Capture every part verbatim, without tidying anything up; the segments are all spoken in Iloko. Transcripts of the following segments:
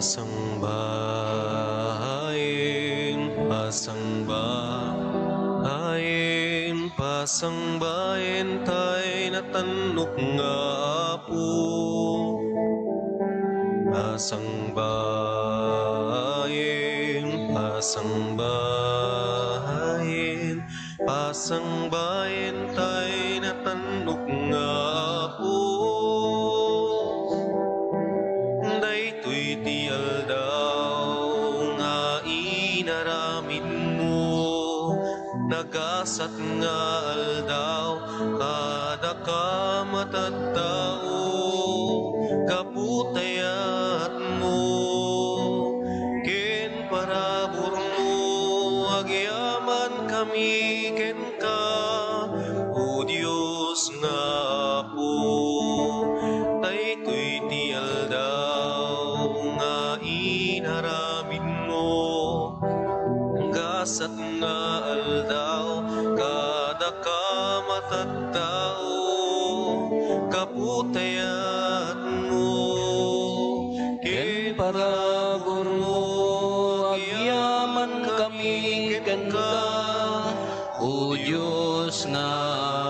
Pasangbaen, pasangbaen, pasangbaen tay natannok nga Apo. Pasangbaen, pasangbaen, pasangbaen tay natannok nga Apo. Daytoy ti aldaw nga inaramidmo, nagasat nga aldaw kadakami a tattao, gapu ta ayatmo ken paraburmo, agyamankami kenka, O Dios nga Apo. Daytoy ti aldaw nga inaramidmo, gasat nga aldaw kadakami a tattao, gapu ta ayatmo ken paraburmo, agyamankami kenka, O Dios nga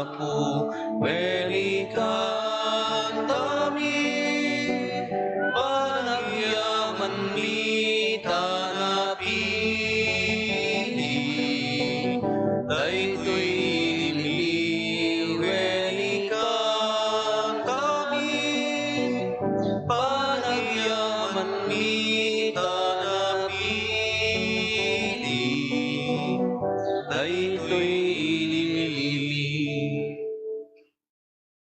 Apo. Welikantami, panagyamanmi ta napili. Daytoy ilimmi, welikantami, panagyamanmi ta napili. Daytoy ilimmi.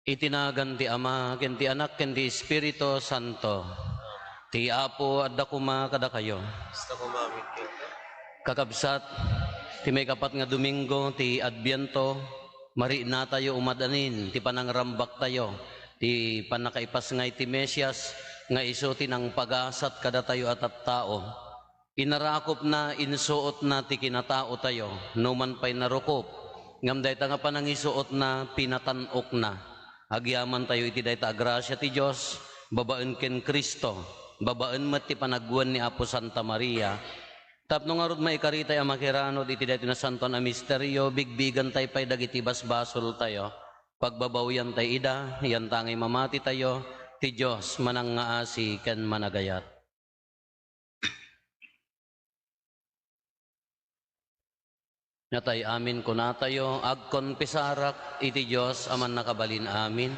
Iti nagan ti Ama, ken ti Anak, ken ti Espiritu Santo. Ti Apo adda koma kadakayo. Kasta koma met kenka. Kakabsat, ti maikapat nga Domingo ti Adviento, marinnatayo umadanin ti panangrambaktayo, ti pannakaipasngay ti Mesias nga isu ti nangpagasat kadatayo a tattao. Inarakupna, insuotna ti kinataotayo, numan pay narukup, ngem dayta nga panangisuotna, pinatan-okna. Agyamantayo iti dayta a grasia ti Dios, babaen ken Cristo, babaen met ti panagwen ni Apo Santa Maria. Tapno ngarud maikaritay a makiranud iti daytoy nasantoan a misterio, bigbigantay pay dagiti basbasoltayo. Pagbabawiantay ida, yantangay mamatitayo, ti Dios manangngaasi ken managayat. Natay amin kunatayo, agkonpesarak iti Dios a mannakabalin amin,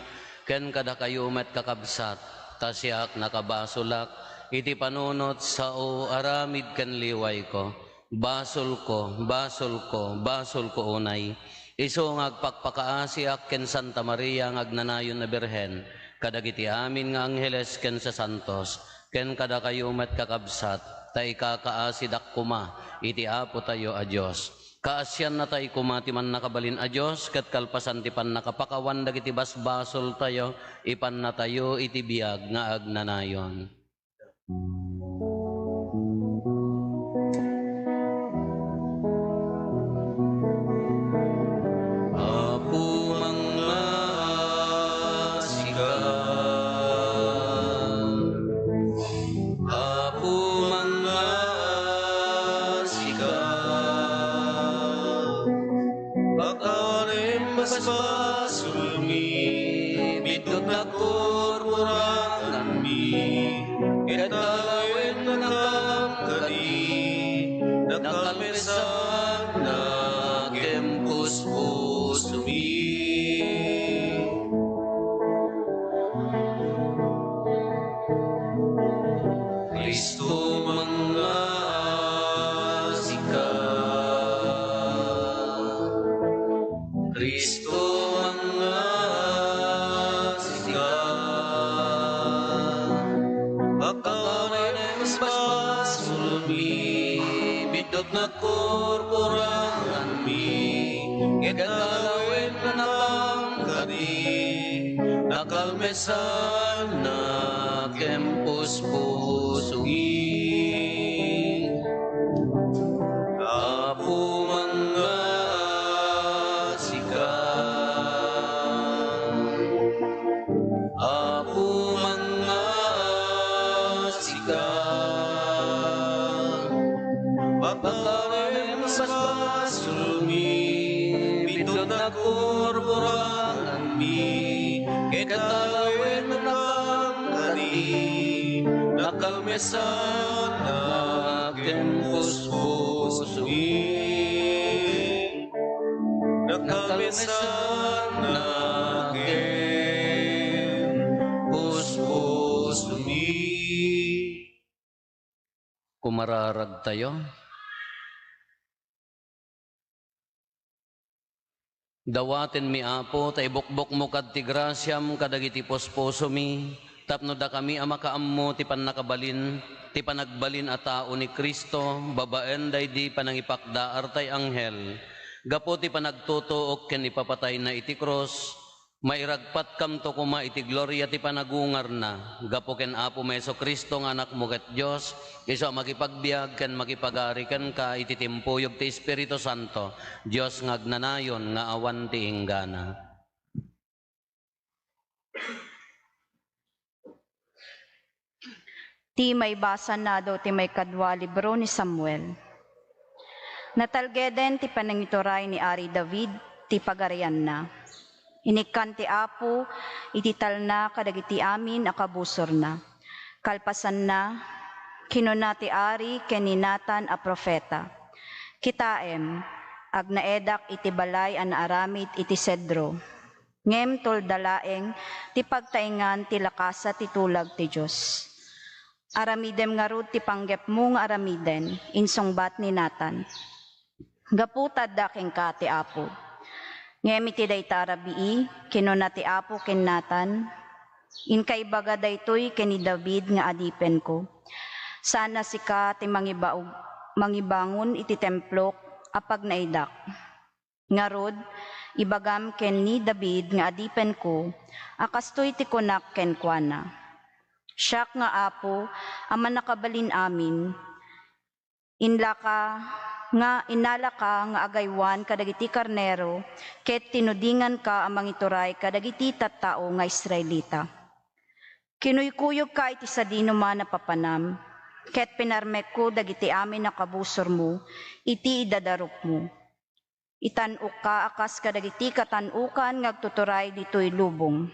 ken kadakayo met, kakabsat, ta siak nakabasolak iti panunot sao aramid ken liwayko. Basolko, basolko, basolko unay. Isu nga agpakpakaasiak ken Santa Maria nga agnanayon a Birhen, kadagiti amin nga angheles ken sasantos, ken kadakayo met, kakabsat, ta ikakaasidak koma iti Apotayo a Dios. Kaasiannatay koma ti Mannakabalin a Dios, ket kalpasan ti pannakapakawan dagiti basbasoltayo, ipannatayo iti biag nga agnanayon. Apo, mangngaasikam. Apo, mangngaasikam. Pakawanem basbasolmi, biddutna korporanganmi, ket alawennakam kadi, nakalmesanna ken puspusomi. Cristo, mangngaasikam. Cristo, mangngaasikam. Pakawanem basbasolmi, biddutna korporanganmi, ket alawennakam kadi, nakalmesanna ken puspusomi. Apo, mangngaasikam. Apo, mangngaasikam. Kurkuranganmi, ket awen nakanggani, nakalmesanna ken puspusomi. Nakalmesanna ken puspusomi. Kumararagtayo. Dawatenmi, Apo, ta ibukbokmo kad ti grasiam kadagiti puspusomi, tapno dakami a makaammo ti pannakabalin, ti panagbalin a tao ni Cristo, babaen daydi panangipakdaar tay anghel, gapu ti panagtutuok ken ipapatayna iti krus, mairagpatkamto koma iti gloria ti panagungarna, gapu ken Apomi Jesu-Cristo nga Anakmo ket Dios, isu a makipagbiag ken makipagari kenka iti timpuyog ti Espiritu Santo, Dios nga agnanayon nga awan ti inggana. Ti maibasa nado ti maikadua libro ni Samuel. Natalgeden ti panangituray ni Ari David ti pagarianna. Inikkan ti Apo iti talna kadagiti amin a kabusorna. Kalpasanna, kinuna ti ari ken ni Natan a profeta, "Kitaem, agnaedak iti balay a naaramid iti sedro. Ngem tulda laeng ti pagtaengan ti lakasa ti tulag ti Dios. Aramidem ngarud ti panggepmo nga aramiden," insungbat ni Natan. "Gapu ta adda kenka ti Apo." Ngem iti dayta a rabii, kinuna ti Apo ken Natan, "Inka ibaga daytoy ken ni David nga adipenko. Saan a sika ti mangibaog-, mangibangon iti templok a pagnaedak. Ngarud, ibagam ken ni David nga adipenko a kastoy ti kunak kenkuana: Siak nga Apo a Mannakabalin-amin, inlaka nga, innalaka nga agaywan kadagiti karnero ket tinudinganka a mangituray kadagiti tattao nga Israelita. Kinuykuyogka iti sadinoman a papanam, ket pinarmekko dagiti amin a kabusormo iti idadarupmo. Itan-okka a kas kadagiti katan-okan nga agtuturay ditoy lubong.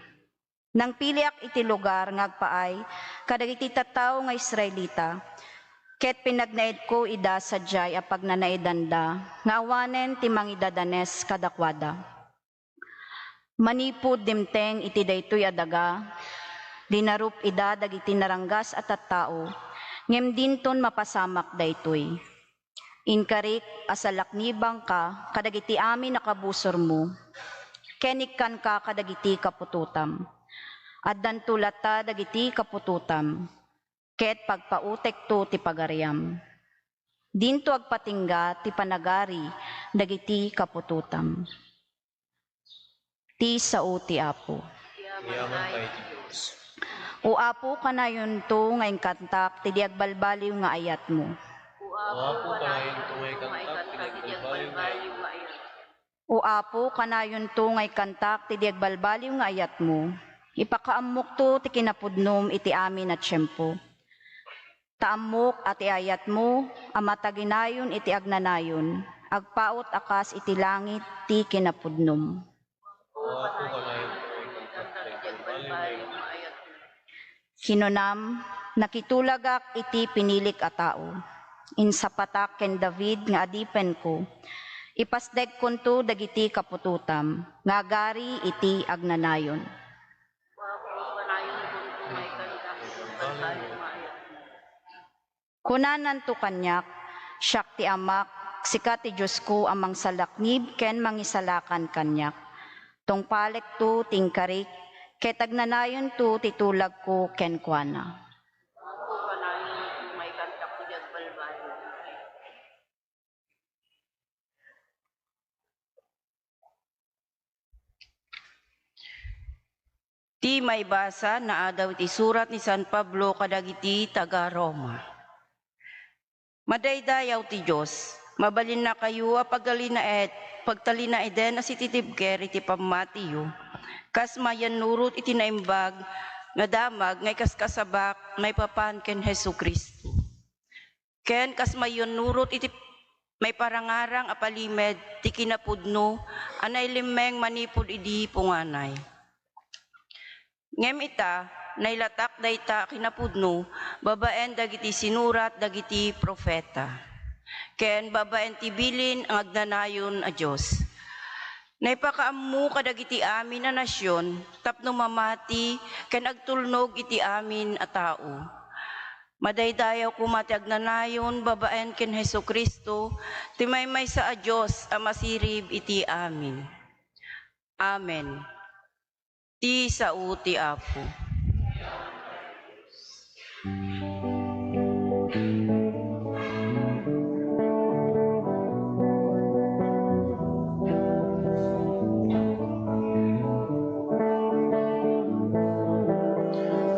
Nangpiliak iti lugar nga agpaay kadagiti tattao nga Israelita, ket pinagnaedko ida sadiay a pagnanaedanda nga awanen ti mangidadanes kadakuada. Manipud dimteng iti daytoy a daga, linarup ida dagiti naranggas a tattao, ngem dinton mapasamak daytoy. Inkarik a salaknibangka kadagiti amin a kabusormo, ken ikkanka kadagiti kaputotam. Addanto latta dagiti kaputotam, ket pagpautekto ti pagariam. Dinto agpatingga ti panagari dagiti kaputotam." Ti sao ti Apo. Yaman pay ti Dios. O Apo, kanayonto nga inkantak ti di agbalbaliw nga ayatmo. O Apo, kanayonto nga inkantak ti di agbalbaliw nga ayatmo. O Apo, kanayonto nga inkantak ti di agbalbaliw nga ayatmo. Ipakaammokto ti kinapudnom iti amin a tiempo. Ta ammok a ti ayatmo a mataginayon iti agnanayon, agpaut a kas iti langit ti kinapudnom. Kinunam, "Nakitulagak iti pinilik a tao. Insapatak ken David nga adipenko. Ipasdegkonto dagiti kaputotam nga agari iti agnanayon." Kunananto kaniak, "Siak ti Amak, sika ti Diosko a mangsalaknib ken mangisalakan kaniak. Tungpalekto ti inkarik, ket agnanayonto ti tulagko kenkuana." Ti maibasa naadaw iti surat ni San Pablo kadagiti taga-Roma. Madaydayaw ti Dios, mabalinnakayo a pagalinaed-, pagtalinaeden a sititibker iti pammatiyo, kas mayannurot iti naimbag nga damag nga ikaskasabak maipapan ken Jesu-Cristo. Ken kas mayannurot iti maiparangarang a palimed ti kinapudno a nailimmeng manipud idi punganay. Ngem ita, nailatak dayta a kinapudno babaen dagiti sinurat dagiti profeta, ken babaen ti bilin nga agnanayon a Dios. Naipakaammo kadagiti amin a nasion tapno mamati ken agtulnog iti amin a tao. Madaydayaw koma ti agnanayon babaen ken Jesu-Cristo, ti maymaysa a Dios a masirib iti amin. Amen. Ti sao ti Apo.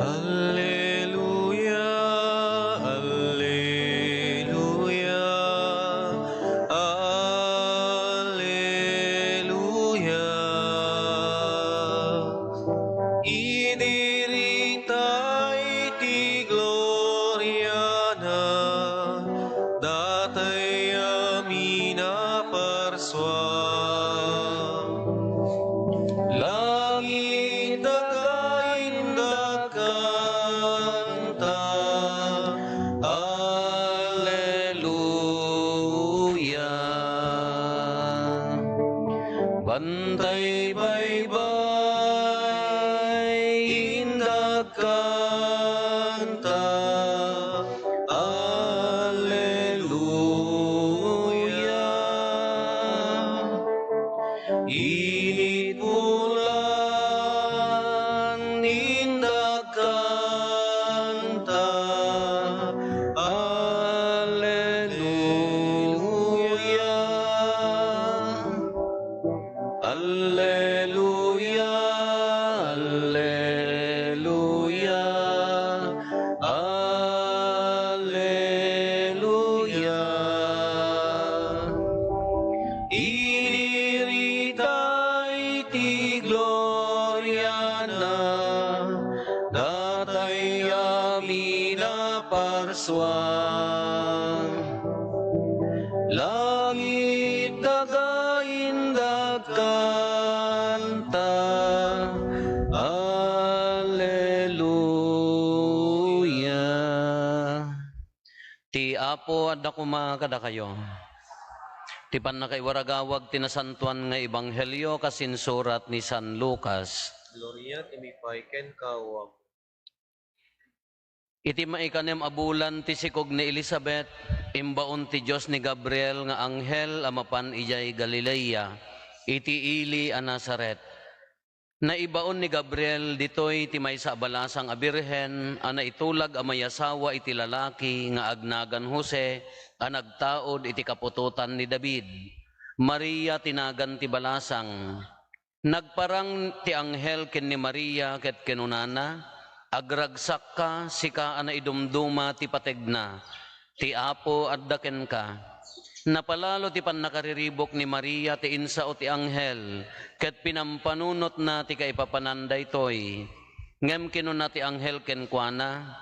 Alleluia, alleluia, alleluia. Idi rita iti gloriana, datay amin a parsua. Langit, daga, indak kanta. Alleluia. Bantay baybay, indak kanta. Alleluia. Init bulan, indak kanta. Alleluia. Alleluia, alleluia, alleluia. Idi rita iti gloriana, datay amin a parsua. Langit, daga, indak kanta. Alleluia. Ti Apo adda koma kadakayo. Ti pannakaiwaragawag ti Nasantoan nga Ebanghelio kas insurat ni San Lucas. Gloria ti mipay kenka, O Apo. Iti maikanem a bulan ti sikog ni Elisabet, imbaon ti Dios ni Gabriel nga anghel a mapan idiay Galilea, iti ili a Nazaret. Naibaon ni Gabriel ditoy ti maysa a balasang a birhen a naitulag a mayasawa iti lalaki nga agnagan Jose a nagtaud iti kaputotan ni David. Maria ti nagan ti balasang. Nagparang ti anghel ken ni Maria ket kinunana, "Agragsakka, sika a naidumduma ti pategna. Ti Apo adda kenka." Napalalo ti pannakariribuk ni Maria ti insao ti anghel ket pinampanunotna ti kaipapanan daytoy. Ngem kinuna ti anghel kenkuana,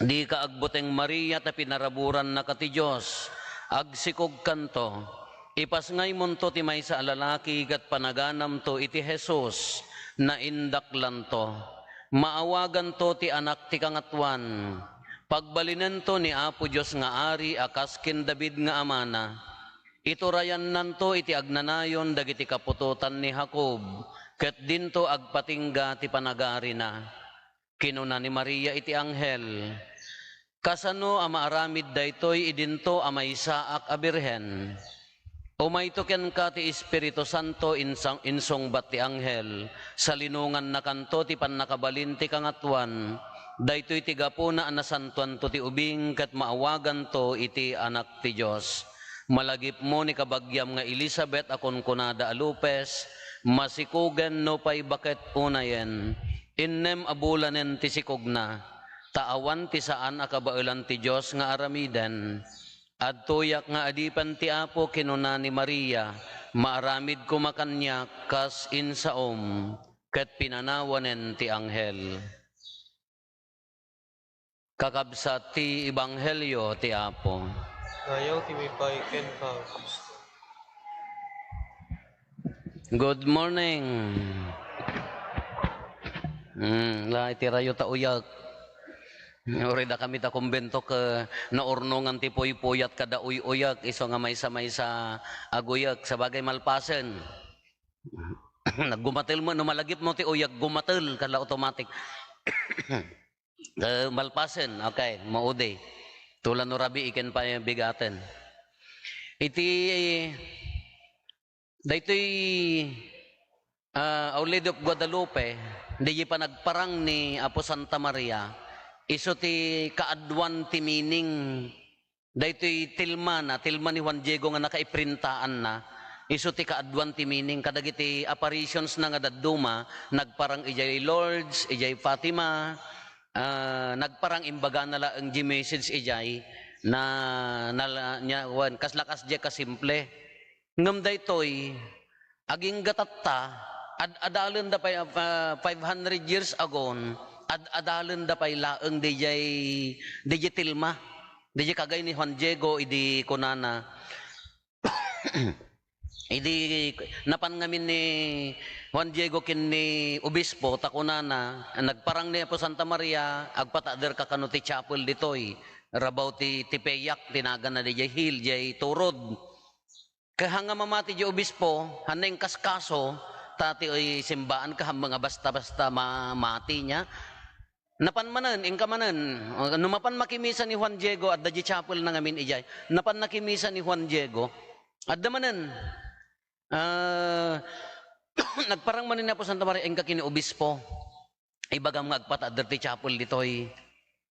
"Dika agbuteng, Maria, ta pinaraburannaka ti Dios. Agsikogkanto. Ipasngaymonto ti maysa a lalaki ket panaganamto iti Jesus, naindaklanto. Maawaganto ti Anak ti Kangatoan. Pagbalinento ni Apo Dios nga Ari a kas ken David nga amana. Iturayannanto iti agnanayon dagiti kaputotan ni Jacob, ket dinto agpatingga ti panagarina." Kinuna ni Maria iti anghel, "Kasano a maaramid daytoy idinto a maysaak a birhen? Umayto kenka ti Espiritu Santo," insa-, insungbat ti anghel, "salinongannakanto ti pannakabalin ti Kangatoan. Daytoy ti gapuna a nasantoanto ti ubing ket maawaganto iti Anak ti Dios. Malagipmo ni kabagiam nga Elisabet a kunkunada a lupes, masikogen nupay baket unayen. Innem a bulanen ti sikogna, ta awan ti saan a kabaelan ti Dios nga aramiden. Adtoyak nga adipen ti Apo," kinuna ni Maria, "maaramid koma kaniak kas insaom." Ket pinanawanen ti anghel. Kakabsat ti Ebanghelio ti Apo. Nayaw ti mipay kenka, Kristo. Good morning. Hmm, la iti rayo ta uyak. Uri da kami ta kumbento ke naurnongan ti puypuyat kada uy-uyak, isu nga maysa-maysa aguyek. Sabagay malpasen. Naggumatel mo, no malagip mo ti uyak, gumatel, kala automatic. Eh, malpasen, okay, maudi. Tula no rabii ken pabigaten. Iti, daytoy, ah, Our Lady of Guadalupe, diay panagparang ni Apo Santa Maria, isu ti kaaduan ti meaning daytoy tilmana, tilma ni Juan Diego nga nakaiprintaanna, isu ti kaaduan ti meaning. Kadagiti apparitions na nga dadduma, nagparang idiay Lourdes, idiay Fatima, ah, nagparang imbagana laeng diay message idiay na, na, nia, wen, kasla kasdiay kasimple. Ngem daytoy, agingga tatta, ad-adalenda pay, ah, five hundred years agon, ad-adalenda pay laeng diay, diay tilma. Diay kagay ni Juan Diego, idi kunana, idi napan ngamin ni Juan Diego ken ni Obispo, ta kunana, nagparang ni Apo Santa Maria, agpataderka kano ti chapel ditoy, rabaw ti, ti Tepeyac, ti naganna diay hill, diay turod. Ke haan nga mamati diay obispo, haan nga inkaskaso, ta ti simbaan ke haan nga basta-basta mamati nia. Napan manen, inka manen, no mapan makimisa ni Juan Diego, adda diay chapel na ngamin idiay. Napan nakimisa ni Juan Diego, adda manen. Ah, nagparang manen ni Apo Santa Maria, inka ken ni obispo. Ibagam nga agpatader ti chapel ditoy.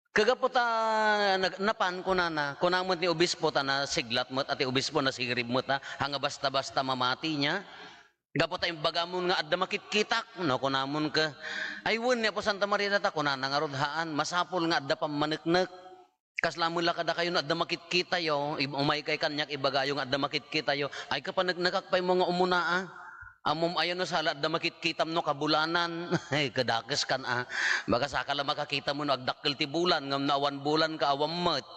Kagapu ta nag-, napan, kunana, kuna met ni obispo, ta nasiglat met a ti obispo, nasirib met a, haan nga basta-basta mamati nia. Gapu ta imbagam nga adda makitkitak, no, kunamon ke. Ay, wen, ni Apo Santa Maria data, kunana ngarud, haan, masapul nga adda pammaneknek. Kasla met la kadakayo no adda makitkitayo, ib-, umaykay kaniak, ibagayo nga adda makitkitayo. Ay, kapaneknekak pay mo nga umuna, a. Ammom aya no sala adda makitkitam no kabulanan. Ay, kadakes kan, a. Bagasaka la makakita mo no agdakkel ti bulan, ngem no awan bulan ka, awan met.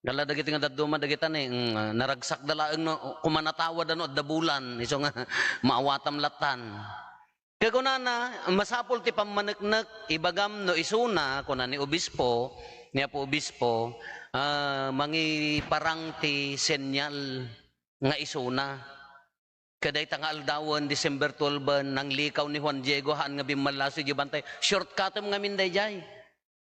Kala dagiti nga dadduma dagita ni, mm, naragsakda laeng no kumanatawa da no adda bulan. Isu nga, maawatam lattan. Ket kunana, masapul ti pammaneknek, ibagam no isuna, kuna ni obispo, ni Apo Obispo, ah, mangiparang ti senyal nga isuna. Ket dayta nga aldawen, December twelve, nanglikaw ni Juan Diego, haan nga bimmallaso idiay bantay. Shortcutem ngamin daydiay.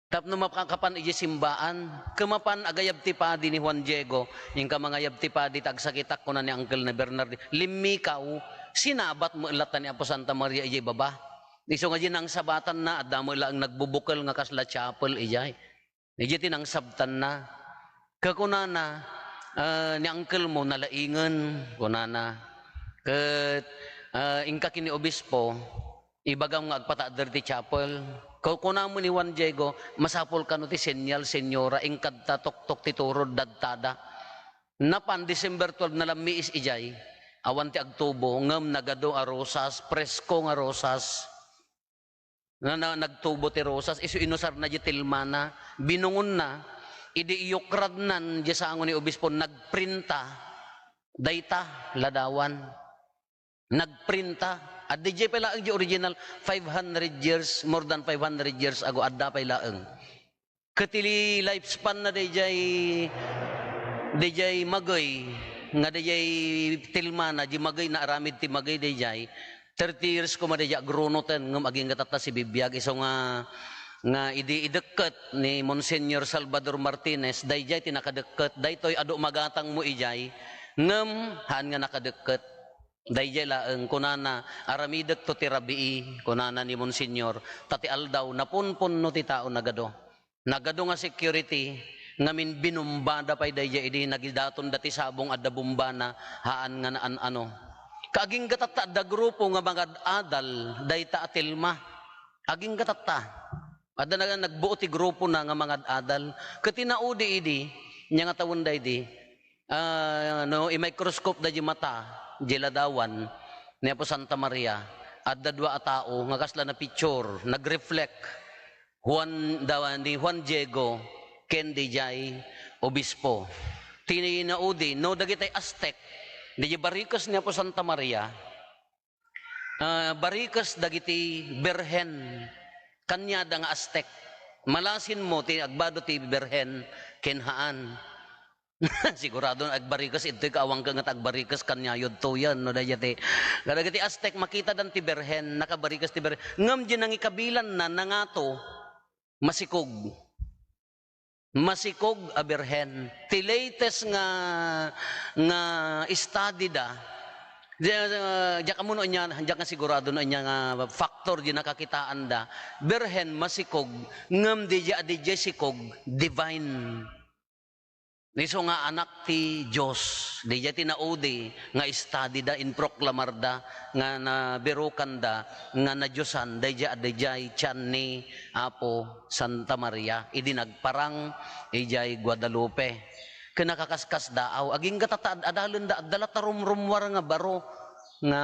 Tapno makapan idiay simbaan. Ket mapan agayab ti padi ni Juan Diego, inka mangayab ti padi, ta agsakitak, kuna ni Uncle na Bernard, limmikaw, sinabat met latta ni Apo Santa Maria idiay baba. Isu nga diay nangsabatanna, adda met laeng nagbubukel nga kasla chapel idiay. Idiay ti nangsabtanna. Ket kunana, ah, ni uncle mo, nalaingen, kunana. Ket, ah, inka ken ni obispo, ibagam nga agpatader ti chapel. Ku-, kunam ni Juan Diego, masapul kano ti senyal, senyora, inkadta toktok ti turod, dadtada. Napan December twelve, nalammiis idiay, awan ti agtubo, ngem nagadu a rosas, presko nga rosas. Na, na, nagtubo ti rosas, isu inusarna diay tilmana, binungonna, idi iyukradnan diay sango ni obispo, nagprinta, dayta, ladawan. Nagprinta. Adda diay pay laeng diay original, five hundred years, more than five hundred years ago, adda pay laeng. Ket ti lifespan na daydiay, daydiay magey, nga daydiay tilmana, di magey, naaramid ti magey daydiay, thirty years koma daydiay agrunoten, ngem agingga tatta sibibiag. Isu nga, nga idi idekket ni Monsignor Salvador Martinez, daydiay ti nakadekket. Daytoy adu magatang mo idiay, ngem haan nga nakadekket. Daydiay laeng, kunana, "Aramidekto ti rabii," kunana ni Monsignor, "ta ti aldaw, napunpunno ti tao nagadu." Nagadu nga security, ngamin binumbada pay daydiay idi nagidatonda ti sabong adda bumbana, haan nga naan-ano. Kaagingga tatta adda grupo nga mangad-adal dayta a tilma. Agingga tatta. Adda na, nagbuu ti grupona nga mangad-adal. Ket ti naudi idi, nia nga tawen daydi, ah, no, i-microscope da di mata, di ladawan, ni Apo Santa Maria, adda dua a tao nga kasla na picture, nag-reflect. Juan, da, ni Juan Diego, ken daydiay obispo. ti naudi, no, dagiti Aztec, diay barikes ni Apo Santa Maria, ah, barikes dagiti birhen, kaniada nga Aztec. Malasinmo ti agbado ti birhen ken haan. Sigurado nga agbarikes, intoy ka awan ka nga agbarikes, kaniayodto yan, no, daydiay ti, kadagiti Aztec, makitadan ti birhen, nakabarikes ti birhen. Ngem diay nangikabilanna, nangato, masikog. Masikog a birhen. Ti latest nga, nga study da, di, ah, diak ammo no ania, diak nga sigurado no ania nga factor diay nakakitaanda. Birhen, masikog, ngem diay, diay sikog, divine. Isu nga anak ti Dios. Diay ti naudi nga study da, inproklamarda, nga nabirokanda, nga nadiosan, daydiay, daydiay tiyan ni Apo Santa Maria, idi nagparang idiay Guadalupe. Ken nakakaskasdaaw, agingga ta ad-adalenda, adda la tarumrummuar nga baro nga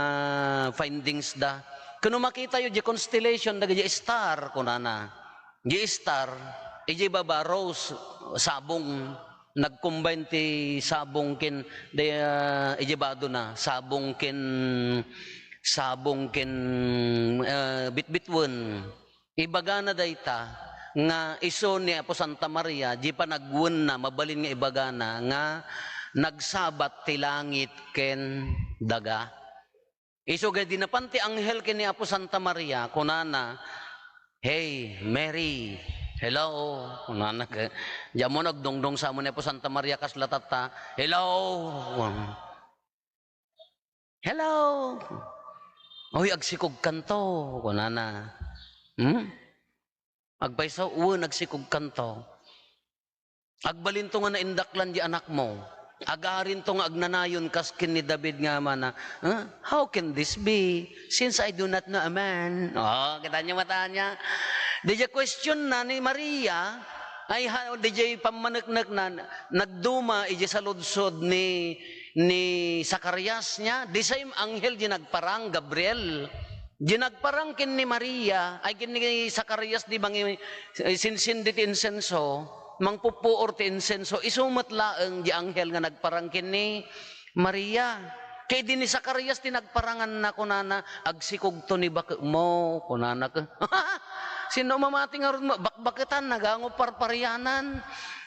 findings da. Ken no makitayo, diay constellation, dagiti star, kunana. Diay star, idiay baba, rose, sabong, nag-combine ti sabong ken, di, ah, idiay badona, sabong ken, sabong ken, ah, bitbitwen. Ibagana dayta nga isu ni Apo Santa Maria, diay panagwenna, mabalin nga ibagana nga nagsabat ti langit ken daga. Isu nga idi napan ti anghel ken ni Apo Santa Maria, kunana, "Hey, Mary." "Hello," kunana, ke, diay ammo nagdungdung sa ammo ni Apo Santa Maria, kasla tatta, "Hello." "Hello." "Uy, agsikogkanto," kunana. Hmm? Agpayso, wen, agsikogkanto. Agbalinto nga naindaklan diay anakmo. Agarinto nga agnanayon kas ken ni David nga amana. Huh? "How can this be? Since I do not know a man." Oh, kitaenyo, mataenyo. Diay question na ni Maria, ay ha, diay pammaneknekna, nagduma idiay saludsod ni, ni Zacarias niya. The same anghel diay nagparang, Gabriel. Diay nagparang ken ni Maria, ay ken ni Zacarias, di mangi-, sinsindi ti insenso, mangpuppuor ti insenso, isu met laeng diay anghel nga nagparang ken ni Maria. Ket idi ni Zacarias ti nagparanganna, kunana, "Agsikogto ni baketmo," kunana. Sino mamati ngarud, ma-, bakbaketan, nagango parparianan.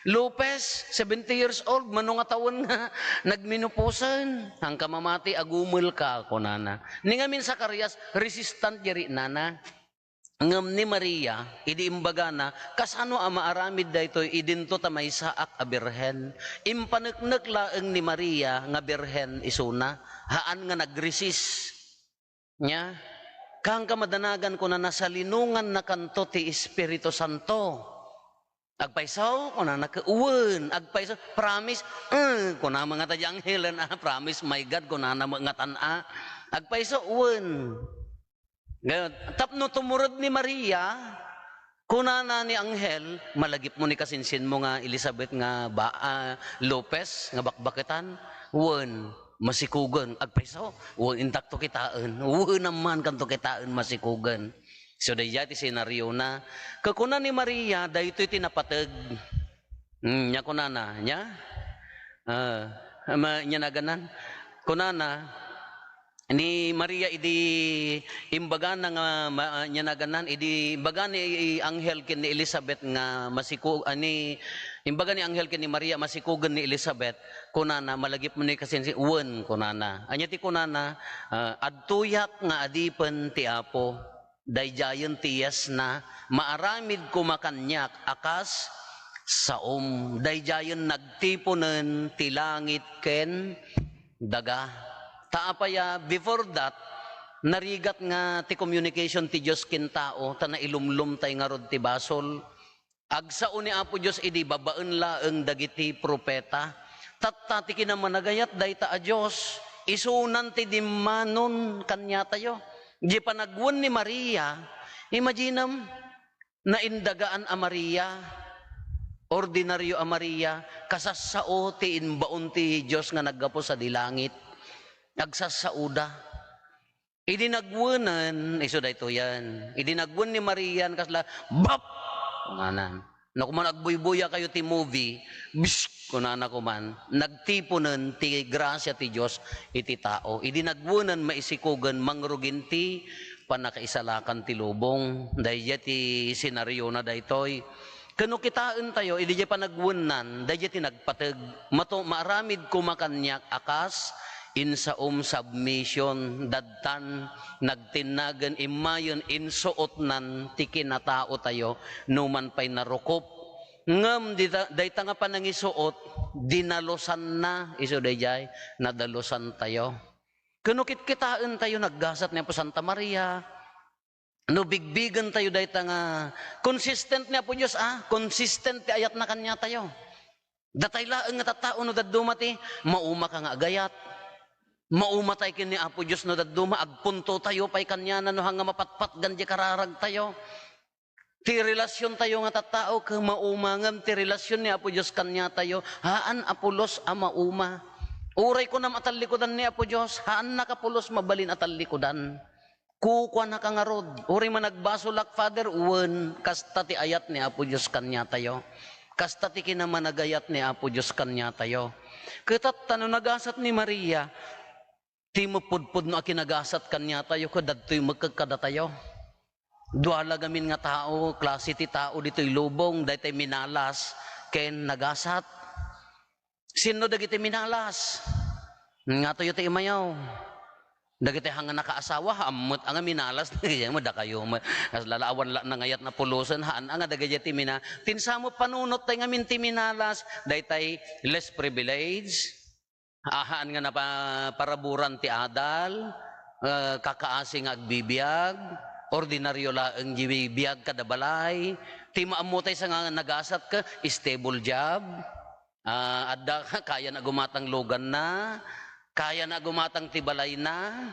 Lopez, seventy years old, mano nga tawen nga nagmenoposen. "Haanka mamati, agumelka," kunana. Ni ngamin Zacarias, resistant diay riknana. Ngem ni Maria, idi imbagana, "Kasano a maaramid daytoy idinto ta maysaak a birhen?" Impaneknek laeng ni Maria nga birhen isuna, haan nga nagresist. Nia, "Kaanka madanagan," kunana, "salinongannakanto ti Espiritu Santo." "Agpayso?" kunana, ke-, "Wen." "Agpayso? Promise?" "Eh," kunana met ngata diay anghelen, ah, "Promise, my God," kunana met ngatan, ah. "Agpayso?" "Wen." Ngayon, tapno tumured ni Maria, kunana ni anghel, "Malagipmo ni kasinsinmo nga Elizabeth nga ba-, ah, Lopez nga bakbaketan?" "Wen, masikogen." "Agpayso?" "Wen, intakto kitaen." "Wen, ammaankanto kitaen, masikogen." So, daydiay ti senariona. Kakuna ni Maria, "Daytoy ti napateg." Hmm, nia kunana, nia? Ah, ma-, nia naganan? Kunana, ni Maria idi imbagana nga ma-, nia naganan, idi imbaga ni anghel ken ni Elizabeth nga masiko-, ah, ni, imbaga ni anghel ken ni Maria, masikogen ni Elizabeth, kunana, "Malagipmo ni kasinsin-," "Wen," kunana. Ania ti kunana? Ah, "Adtoyak nga adipen ti Apo." Daydiayen ti yesna, "Maaramid koma kaniak a kas saom." Daydiayen nagtiponen ti langit ken daga. Ta apay a, before that, narigat nga ti communication ti Dios ken tao, ta nailumlomtay ngarud ti basol. Agsao ni Apo Dios idi babaen laeng dagiti profeta. Tatta ti kinamanagayat dayta a Dios, isunan ti dimmanon kaniatayo. Di panagwen ni Maria, imaginem, naindagaan a Maria, ordinario a Maria, kasassao ti imbaon ti Dios nga naggapu sadi langit. Agsassaoda. Idi nagwenen, isu daytoyen. Idi nagwen ni Maria, kasla, "Bap!" Kunana. No, kuman agbuybuya kayo ti movie, bsk, kunana kuman, nagtiponen ti grasia ti Dios iti tao. Idi nagwenen, maisikogen, mangrugin ti pannakaisalakan ti lubong. Daydiay ti senariona daytoy. Ken no kitaentayo, idi diay panagwennan, daydiay ti nagpateg. Mato-, maaramid koma kaniak a kas, insaom, submission, dadtan, nagtinnagen, immayen, insuotnan ti kinataotayo, numan pay narukop. Ngem dita-, dayta nga panangisuot, dinalusanna, isu daydiay, nadalusantayo. Ken no kitkitaentayo, naggasat ni Apo Santa Maria. No bigbigentayo dayta nga consistent ni Apo Dios, ah, consistent ti ayatna kaniatayo. Datay laeng nga tattao no dadduma ti mauma ka nga agayat. Mauma tay ken ni Apo Dios no dadduma, agpuntotayo pay kaniana no hanga mapatpatgan di kararagtayo. Ti relasiontayo nga tattao ket mauma, ngem ti relasion ni Apo Dios kaniatayo, haan a pulos a mauma. Uray kunam a tallikudan ni Apo Dios, haan nakapulos mabalin a tallikudan. Kukuanaka ngarud. Uray man agbasolak, Father, wen, kasta ti ayat ni Apo Dios kaniatayo. Kasta ti kinamanagayat ni Apo Dios kaniatayo. Ket tatta no nagasat ni Maria, ti mapudpudno a kinagasat kaniatayo, ket dadtoy met kadatayo. Dua la gamin nga tao, klase ti tao ditoy lubong, daytay minalas ken nagasat. Sinno dagiti minalas? Ngatoyo ti imayo. Dagiti hanga nakaasawa, haan met nga minalas, dagiti mo, dakayo met. Kasla la awan la nangayat na pulosen, haan nga dagiti mina-, ti insamet panunot tay ngamin ti minalas, daytay less privilege, ah, haan nga napa-, paraburan ti adal, eh, kakaasi nga agbibiag, ordinaryo laeng di biag kada balay, ti maammo tay sa nga nagasat ket stable job, Ah, adda, kayana gumatang luganna, kayana gumatang ti balayna.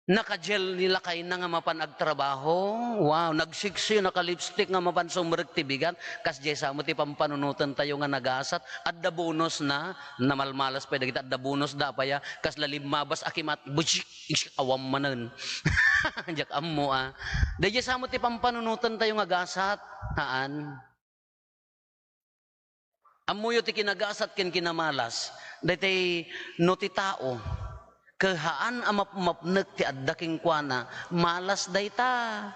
Naka-gel ni lakayna nga mapan agtrabaho. Wow, nagsiksi, naka-lipstick nga mapan sumrek ti bigat. Kasdiay sa met ti pampanunotentayo nga nagasat. Adda bonusna, namalmalas pay dagiti adda bonusda, apay a, kasla limmabas a kimat, butsik, iksik, awan manen. Diak ammo, ah. Daydiay sa met ti pampanunotentayo nga gasat. Haan. Ammoyo ti kinagasat ken kinamalas. Daytay no ti tao, ket haan a mapmapnek ti adda kenkuana, malas dayta.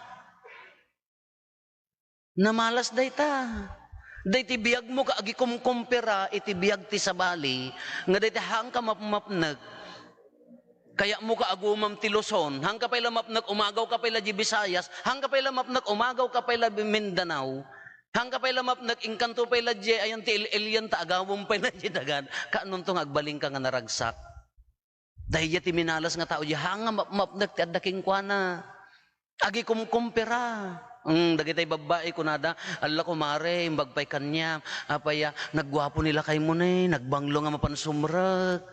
Namalas dayta. Daytay biagmo ket agikumkumpira iti biag ti sabali, nga daytay haanka mapmapnek. Kayatmo ka agumam ti Luzon, haanka pay la mapnek, umagaw ka pay la di Visayas, haanka pay la mapnek, umagaw ka pay la Mindanao, haanka pay la mapnek, inkanto pay la di, ayan ti il-, ilian ta agawem pay la di dagan. Kaanonto nga agbalinka nga naragsak? Daydiay ti minalas nga tao, di haanga map-, mapnek ti adda kenkuana. Agikumkumpira. Mm, dagitay babbai, kunada, "Alla, kumare, imbag pay kaniam. Apay a, nagguapo ni lakaymo ne, nagbanglo nga mapan sumrek."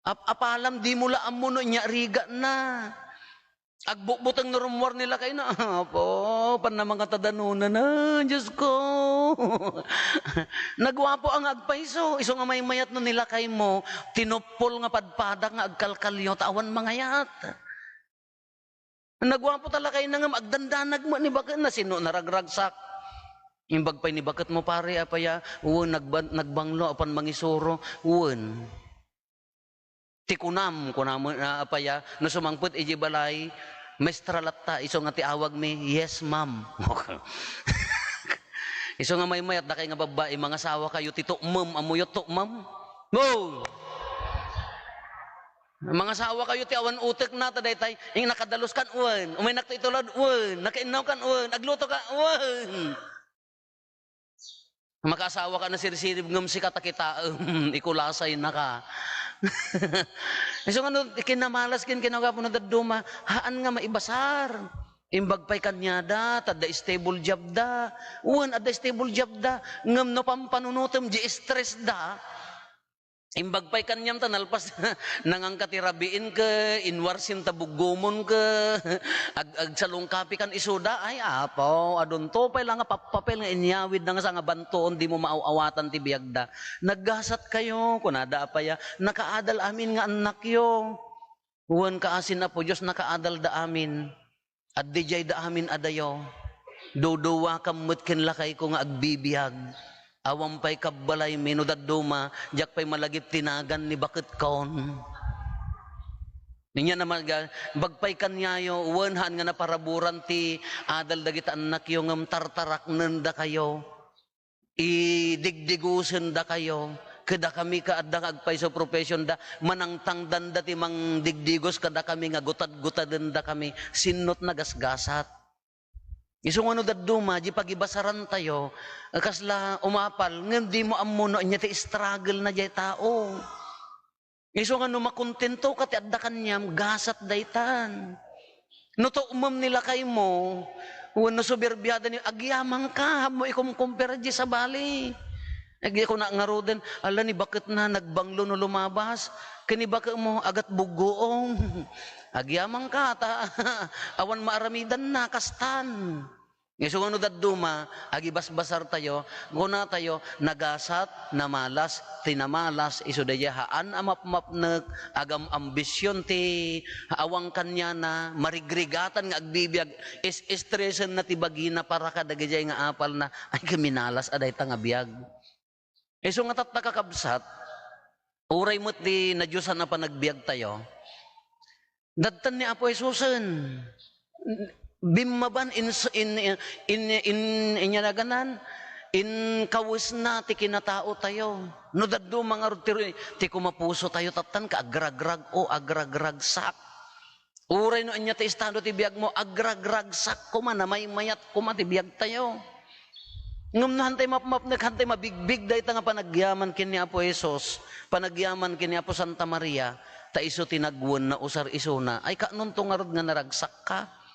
Ap-, apalam, dimo la ammo no inyarigatna. Agbutbuteng no rummuar ni lakayna. Apo, panna mangatadanonana, Diyos ko. Nagguapo a nga agpayso, isu nga maymayat no ni lakaymo, tinuppol nga padpadak nga agkalkalyo, ta awan mangayat. Nagguapo ta lakayna ngem agdandanag met ni baketna, sino naragragsak? Imbag pay ni baketmo, pare, apay a, wen, nagban-, nagbanglo, apan mangisuro, wen. Ti kunam, kunam, ah, apay a, no sumangpet iti balay, "Maestra latta, isu nga ti awagmi?" "Yes, ma'am." Isu nga maymayat, dakay nga babbai, mangasawa kayo ti tukmem, ammoyo tukmem? Go! Mangasawa kayo ti awan utekna, ta daytay, ing nakadalus kan, wen. Umaynak ti itulod, wen. Nakainnaw kan, wen. Agluto ka, wen. Makaasawa ka na sirsirib ngem sika ta kitaem, ikulasay na ka. Isu nga no, kinamalas ken kinagapo na dadduma, haan nga maibasar. Imbag pay kaniada, ta adda stable job da. Wen, adda stable job da. Ngem no pampanunotem, di stress da. Imbag pay kaniam ta nalpas, nangangka ti rabiin ket inwarsim ta buggomon ket ag-, agsalungkapi kan isuda. Ay, Apo, adunto pay la nga pappapel nga inyawidda nga sangabantoon, dimo maaw-awatan ti biagda. Naggasat kayo, kunada apay a, nakaadal amin nga annakyo. Wen, kaasin Apo Dios, nakaadalda amin. Adda idiay da amin a dayaw. Duduwakam met ken lakayko nga agbibiag. Awan pay kabbalaymi no dadduma, diak pay malagip ti nagan ni baketkon. Inya naman, ga-, bagpay kaniayo, wen haan nga naparaburan ti adal dagiti annakyo, ngem tartaraknendakayo. Idigdigusendakayo. Kadakami ket adda nga agpayso professionda, manangtangdanda ti mangdigdigos kadakami nga gutad-gutadendakami. Sinno ti nagasgasat? Isu nga no dadduma, di pagibasarantayo, kasla umapal, ngem dimo ammo no ania ti struggle na diay tao. Isu nga no makontento ka ti adda kaniam, gasat daytan. No tuokmem ni lakaymo, wenno soberbiada ni, agyamanka, haanmo ikumkumpara di sabali. Ag-, kuna ngaruden, ala ni baketna, nagbanglo no lumabas. Ken ni baketmo, agat buggoong. Agyamanka, ta awan maaramidanna, kastan. Isu nga no dadduma, agibasbasartayo, kunatayo, nagasat, namalas, ti namalas, isu daydiay haan a mapmapnek, agam-ambision ti awan kaniana, marigrigatan nga agbibiag, is-, istresenna ti bagina para kadagijay nga apalna, ay, ket minalas a dayta nga biag. Isu nga tatta, kakabsat, uray met ti nadiosan a panagbiagtayo, dadtan ni Apo Jesusen. Bimmaban in, in, in, in, inyalaganan, inkawesna ti kinataotayo. No dadduma ngarud ti, ti kumapusotayo, tattan ka agragrag o agragragsak. Uray no ania ti estado ti biagmo, agragragsak koma, namaymayat koma ti biagtayo. Ngem no hantay mapmapnek, hantay mabigbig dayta nga panagyaman ken ni Apo Jesus, panagyaman ken ni Apo Santa Maria, ta isu ti nagwen, nausar isuna. Ay, kaanonto ngarud nga naragsakka?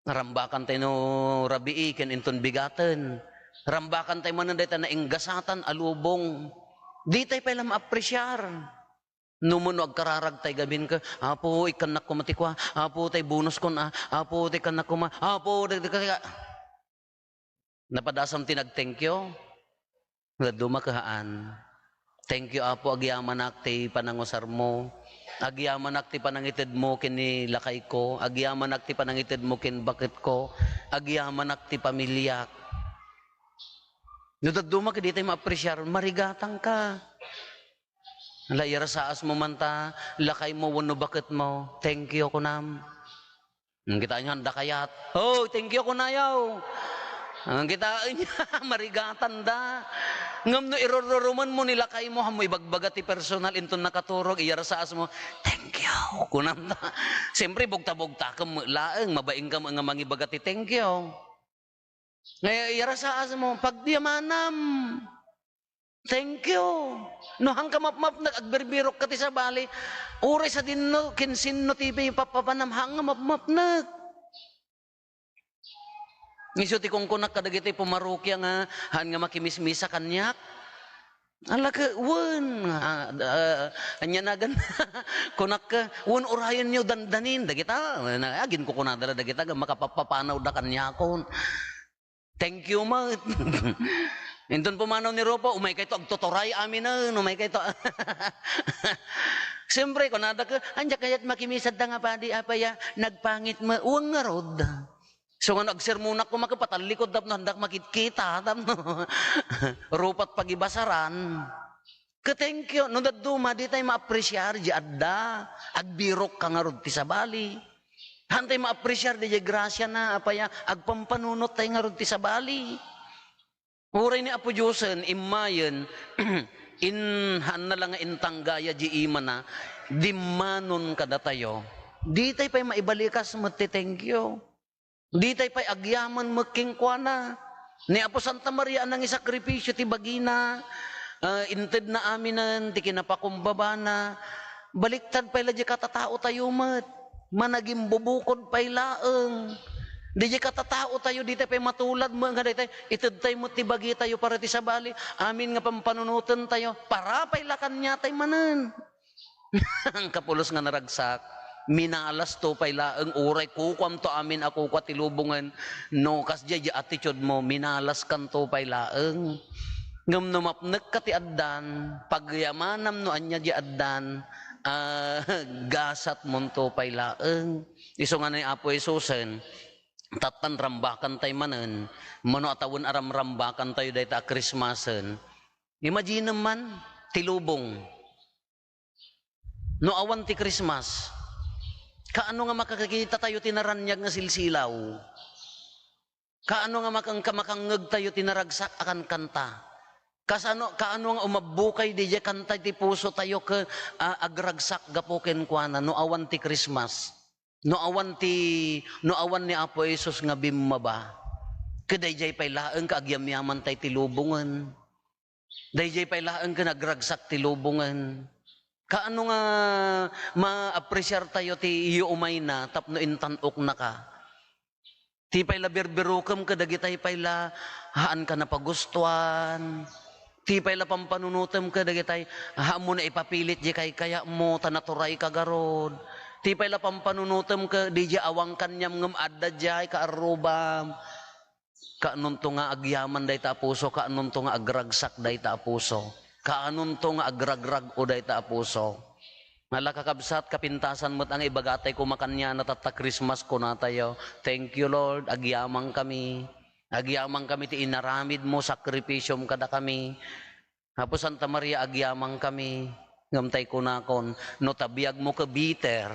Rambakantay no rabii ken inton bigaten. Rambakantay manen dayta nainggasatan a lubong. Ditay pay la maapresiar. No mano agkararagtay gamin ket, "Apo, ikkannak koma ti kua. Apo, tay bonus kon, a. Apo, tay ikkannak koma. Apo, tay, tay, tay." Napadasam ti nag-thank you? Dadduma ket haan. "Thank you, Apo, agyamanak ti panangusarmo. Agyamanak ti panangitedmo ken ni lakayko. Agyamanak ti panangitedmo ken baketko. Agyamanak ti pamiliak." No dadduma ket ditay maapresiar, marigatangka. La, iyarasaasmo man ta, lakaymo wenno baketmo, "Thank you," kunam. Ngem kitaenyo, anda kayat? "Oh, thank you," kunayo. Ngem kitaenyo, marigatanda. Ngem no irurrurumenmo ni lakaymo, haanmo ibagbaga ti personal, inton nakaturog, iyarasaasmo, "Thank you," kunam ta. Siyempre, bugta-bugtakem met laeng, mabaingka met nga mangibaga ti thank you. Nga iyarasaasmo, pagyamanam. Thank you. No haanka mapmapnek, agbirbirokka ti sabali. Uray sadinno, ken sinno ti papapanam, haan nga mapmapnek. Isu ti kunkunak kadagiti pumarokia nga, "Haan nga makimismisa kaniak?" Ala ket, wen, a, a, ania nagan? Kunak ket, wen, urayenyo dandanin dagita. Na, agin kukunada la dagita, ga makapapapanawda kaniakon. Thank you met. Inton pumanaw ni Rufo, umaykayto agtuturay aminen, umaykayto. Siyempre, kunada ket, "Ania kayat makimisada nga padi, apay a? Nagpangit met." Wen ngarud. So, nga no agsermonak koma ket patallikod tapno haandak makitkita, tapno rupat pagibasaran. Ket thank you, no dadduma, ditay maapresiar di adda. Agbirokka ngarud ti sabali. Haantay maapresiar di grasiana, apay a, agpampanunottay ngarud ti sabali. Uray ni Apo Diosen, immayen, in, haanna la nga intanggaya di imana, dimmanon kadatayo. Ditay pay maibalikas met ti thank you. Ditay pay agyaman met kenkuana. Ni Apo Santa Maria a nangisakripisio ti bagina, ah, intedna aminen ti kinapakumbabana. Baliktad pay la di katataotayo met. Managimbubukod pay laeng. Di di katataotayo, ditay pay matulad met nga daytay, itedtay met ti bagitayo para ti sabali. Amin nga pampanunotentayo, para pay la kaniatay manen. Kapulos nga naragsak, minalasto pay laeng, uray kukuamto amin a kukua ti lubongen, no kasdiay di attitude mo, minalaskanto pay laeng. Ngem no mapnekka ti addan, pagyamanam no ania di addan, ah, gasatmonto pay laeng. Isu nga ni Apo Jesusen, Tattan rambakantay manen, mano a tawen a ramrambakantayo dayta a Christmasen. Imaginem man, ti lubong. No awan ti Christmas, kaano nga makakitatayo ti naraniag nga silsilaw? Kaano nga makang-, makangngegtayo ti naragsak a kankanta? Kasano, kaano nga umabbukay didiay kanta ti pusotayo ket, ah, agragsak gapu kenkuana no awan ti Christmas? No awan ti, no awan ni Apo Jesus nga bimmaba? Ket daydiay pay laeng ket agyamyamantay ti lubongen. Daydiay pay laeng ket nagragsak ti lubongen. Kaano nga ma-appreciartayo ti iyo umayna tapno intan-oknaka? Ti pay la birbirukem ket dagitay pay la haanka napagustuan. Ti pay la pampanunotem ket dagitay haanmo naipapilit diay kaykayatmo ta naturayka garud. Ti pay la pampanunotem ket didiay awan kaniam ngem adda diay kaarrubam. Kaanonto nga agyaman dayta a puso, kaanonto nga agragsak dayta a puso, kaanonto nga agragrag-o dayta a puso. Ala, kakabsat, kapintasan met nga ibagatay koma kaniana tatta Christmas, kunatayo, "Thank you, Lord, agyamankami. Agyamankami ti inaramidmo, sakripisiom kadakami. Apo Santa Maria, agyamankami." Ngem tay kunakon, no ta biagmo ket bitter,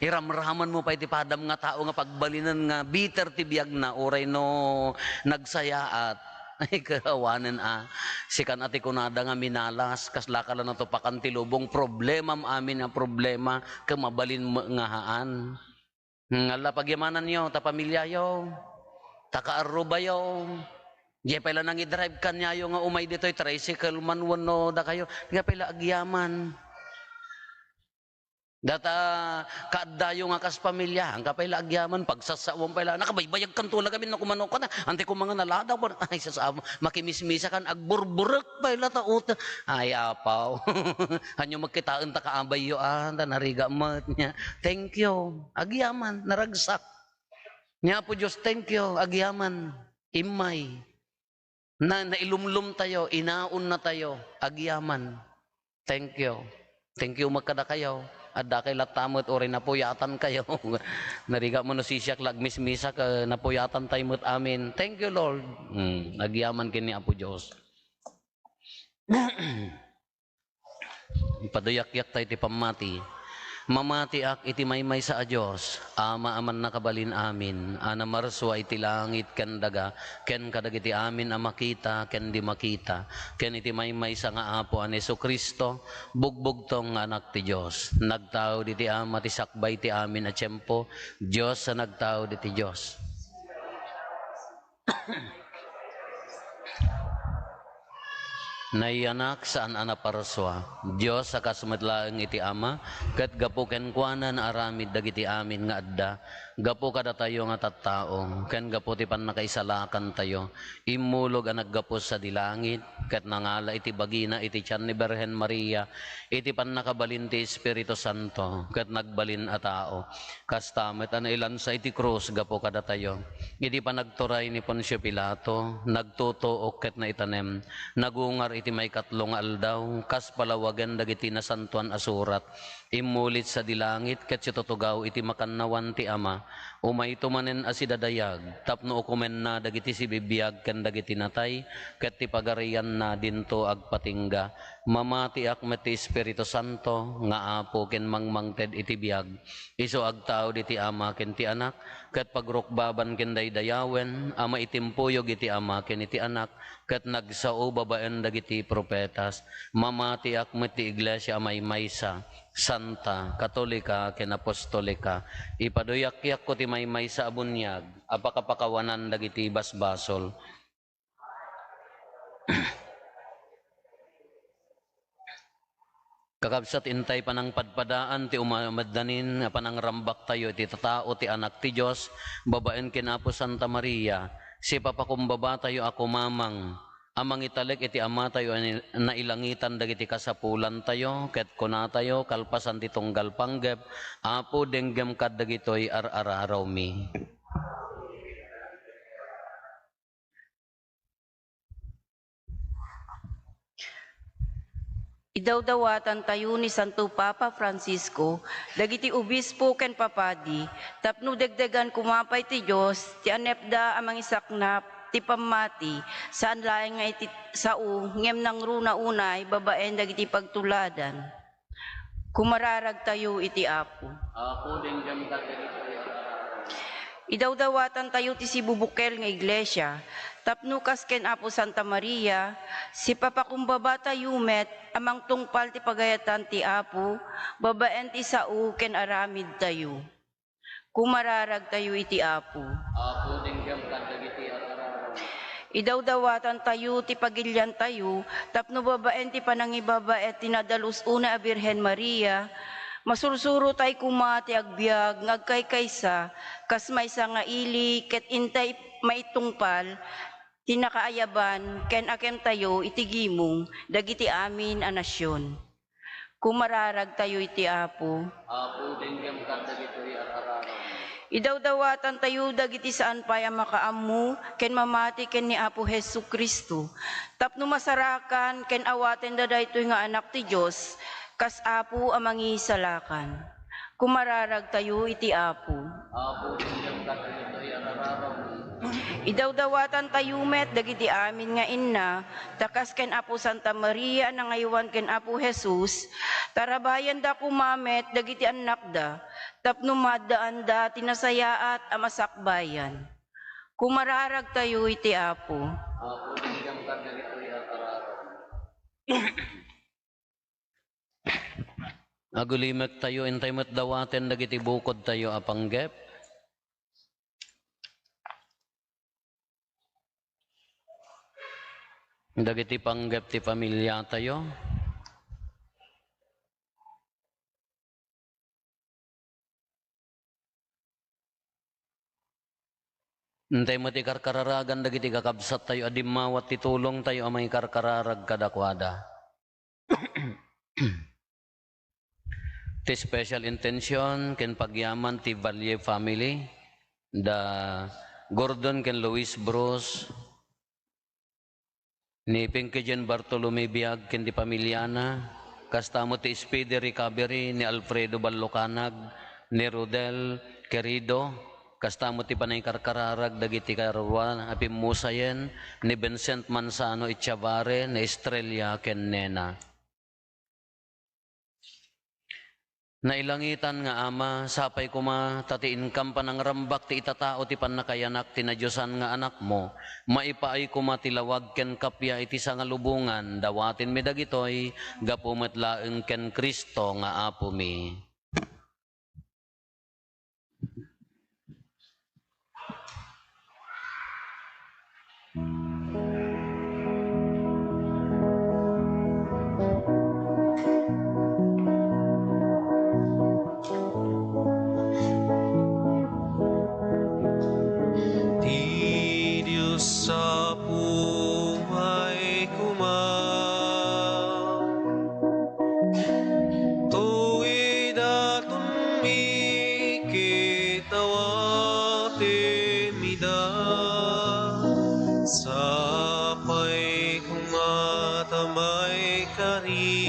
iramramanmo pay ti padam nga tao nga pagbalinen nga bitter ti biagna, uray no nagsayaat. Ay, kaawanen a. Sikan a ti kunada nga minalas, kaslaka la natupakan ti lubong, problemam amin a problema, ket mabalin met nga haan. Hmm, ala, pagyamananyo, ta pamiliayo, ta kaarrubayo. Diay pay la nangidrive kaniayo nga umay ditoy, tricycle man wenno dakayo, diay pay la agyaman. Data kaaddayo nga kas pamilia, angka pay la agyaman, pagsasawam pay la, nakabaybayagkanto la gamin no kumano ka na, anti ko mga naladaw, ay, sasamo, makimismisakan, agburburek pay la ta uta. Ay, apaw. Hanyo magkitaen ta kaabayyo, ah, ta nariga met niya. Thank you. Agyaman, naragsak. Ni Apo Dios, thank you. Agyaman. Immay. Na, nailumlom tayo, inaon na tayo. Agyaman. Thank you. Thank you met kadakayo. Adda kay latta met uray napuyatan kayo. Nariga mo no sisiak la agmismisak, eh, napuyatan tayo met amin. Thank you, Lord. Hmm, agyaman ken ni Apo Dios. Ipaduyakyak tayo ti pammati. Mamatiak iti maymaysa a Dios, Ama a mannakabalin amin, a namarsua iti langit ken daga, ken kadagiti amin a makita ken di makita, ken iti maymaysa nga Apo a ni Jesu-Cristo, bugbugtong nga Anak ti Dios. Nagtaud iti Ama ti sakbay ti amin a tiempo, Dios a nagtaud iti Dios. Nayanak saan a naparsua. Dios a kas met laeng iti Ama, ket gapu kenkuana naaramid dagiti amin nga adda. Gapu kadatayo nga tattao, ken gapu ti pannakaisalakantayo, immulog a naggapu sadi langit, ket nangala iti bagina iti tian ni Birhen Maria, iti pannakabalin ti Espiritu Santo, ket nagbalin a tao. Kasta met a nailansa iti krus gapu kadatayo. Iti panagturay ni Poncio Pilato, nagtutuok ket naitanem, nagungar iti maikatlo nga aldaw, kas palawagen dagiti Nasantoan a Surat. Immulit sadi langit ket situtugaw iti makannawan ti Ama. Umayto manen a sidadayag, tapno ukomenna dagiti sibibiag ken dagiti natay, ket ti pagarianna dinto agpatingga. Mamatiak met ti Espiritu Santo nga Apo ken mangmangted iti biag. Isu agtaud iti Ama ken ti Anak, ket pagrukbaban ken daydayawen a maitimpuyog iti Ama ken iti Anak, ket nagsao babaen dagiti profetas. Mamatiak met ti Iglesia a maymaysa, santa, katolika, ken apostolika. Ipaduyakyakko ti maymaysa a buniag a pakapakawanan dagiti basbasol. Kakabsat, intay panangpadpadaan ti umamaddanin nga panangrambaktayo iti tatao ti Anak ti Dios babaen ken Apo Santa Maria, sipapakumbabatayo a kumamang a mangitalek iti Amatayo a ni-, nailangitan dagiti kasapulantayo, ket kunatayo, kalpasan ti tunggal panggep, Apo, denggem kad dagitoy ar-ararawmi. Idawdawatantayo ni Santo Papa Francisco dagiti obispo ken papadi tapno degdegan koma pay ti Dios ti anepda a mangisaknap ti pammati, saan laeng nga iti sao ngem nangruna unay babaen dagiti pagtuladan. Kumararagtayo iti Apo. Apo, denggem kadagitoy a kararag. Idawdawatantayo ti sibubukel nga iglesia, tapno kas ken Apo Santa Maria, sipapakumbabatayo met a mangtungpal ti pagayatan ti Apo babaen ti sao ken aramidtayo. Kumararagtayo iti Apo. Apo, denggem kadagiti a kararag. Idawdawatantayo ti pagiliantayo tapno babaen ti panangibabaet ti nadalus unay a Birhen Maria, masursurotay koma ti agbiag nga agkaykaysa kas maysa nga ili ket intay maitungpal ti nakaayaban ken akemtayo iti gimong dagiti amin a nasion. Kumararagtayo iti Apo. Apo, denggem kadagitoy a kararag. Idawdawatantayo dagiti saan pay a makaammo ken mamati ken ni Apo Jesu-Cristo, tapno masarakan ken awatenda daytoy nga Anak ti Dios kas Apo a Mangisalakan. Kumararagtayo iti Apo. Apo, denggem kadagitoy a kararag. Idawdawatantayo met dagiti amin nga inna, ta kas ken Apo Santa Maria a nangaywan ken Apo Jesus, tarabayanda koma met dagiti annakda, tapno maaddaanda ti nasayaat a masakbayan. Kumararagtayo iti Apo. Apo, denggem kadagitoy a kararag. Agulimektayo, intay met dawaten dagiti bukodtayo a panggep. Dagiti panggep ti pamiliatayo. Intay met ikarkararagan dagiti kakabsattayo a dimmawat ti tulongtayo a mangikarkararag kadakuada. Ti special intention ken pagyaman ti Valle family, da Gordon ken Luis Bruce, ni Pinky Jean Bartolome Biag ken ti pamiliana, kasta met ti speedy recovery ni Alfredo Ballocanag, ni Rodel Querido, kasta met ti panangikarkararag dagiti karua a pimmusayen, ni Vincent Manzano Echavare, ni Estrella ken Nena. Nailangitan nga Ama, sapay koma ta ti inkam panangrambak ti itatao ti pannakayanak ti nadiosan nga Anakmo. Maipaay koma ti lawag ken kappia iti sangalubongan. Dawatenmi dagitoy gapu met laeng ken Cristo nga Apomi. Ti Dios Apo, umay koma. Toy datonmi ket awatenmi da, sapay koma ta maikari.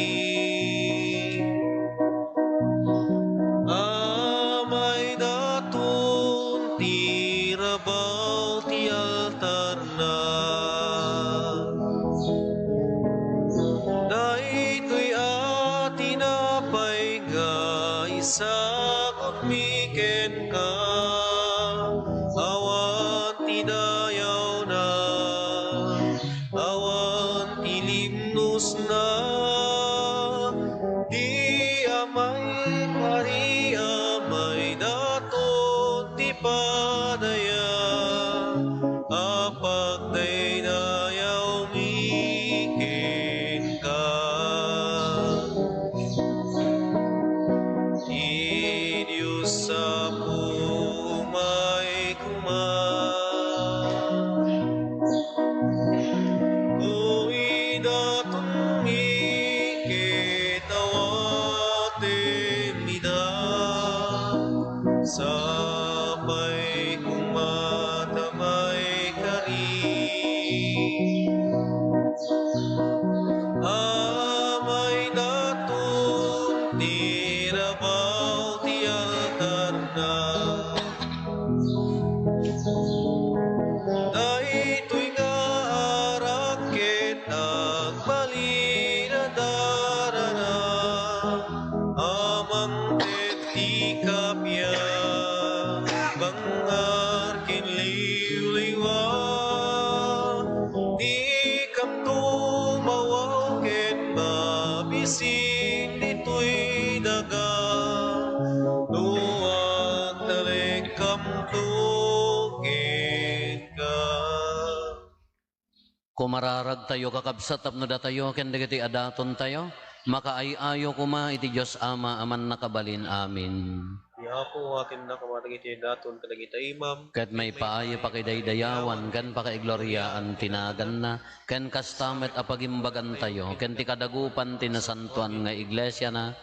Amay daton ti rabaw ti altarna. Daytoy a tinapay nga isagutmi kenka, awan ti dayawna. Awan ti limnosna, ti a maikari, amay daton ti padaya a pagdaydayawmi kenka. Ti Dios Apo, umay koma. Toy datonmi ket awatenmi da, sapay koma. Amto kenka. Kumararagtayo, kakabsat, tapno datayo ken dagitoy a datontayo, makaay-ayo koma iti Dios Ama a Mannakabalin. Amen. Ti Apo, atenna koma dagiti daton kadagiti imam. Ket maipaay pakidaydayawan ken pakaigloriaan ti naganna, ken kasta met a pagimbagantayo ken ti kadagupan ti nasantoan nga iglesiana.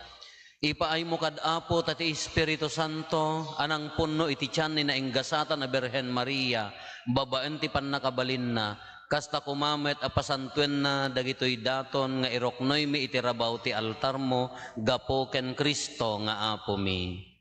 Ipaaymo kad Apo ta ti Espiritu Santo a nangpunno iti tian ni nainggasatan a Birhen Maria babaen ti pannakabalinna, kasta koma met a pasantoenna dagitoy daton nga iruknoymi iti rabaw ti altarmo gapu ken Cristo nga Apomi.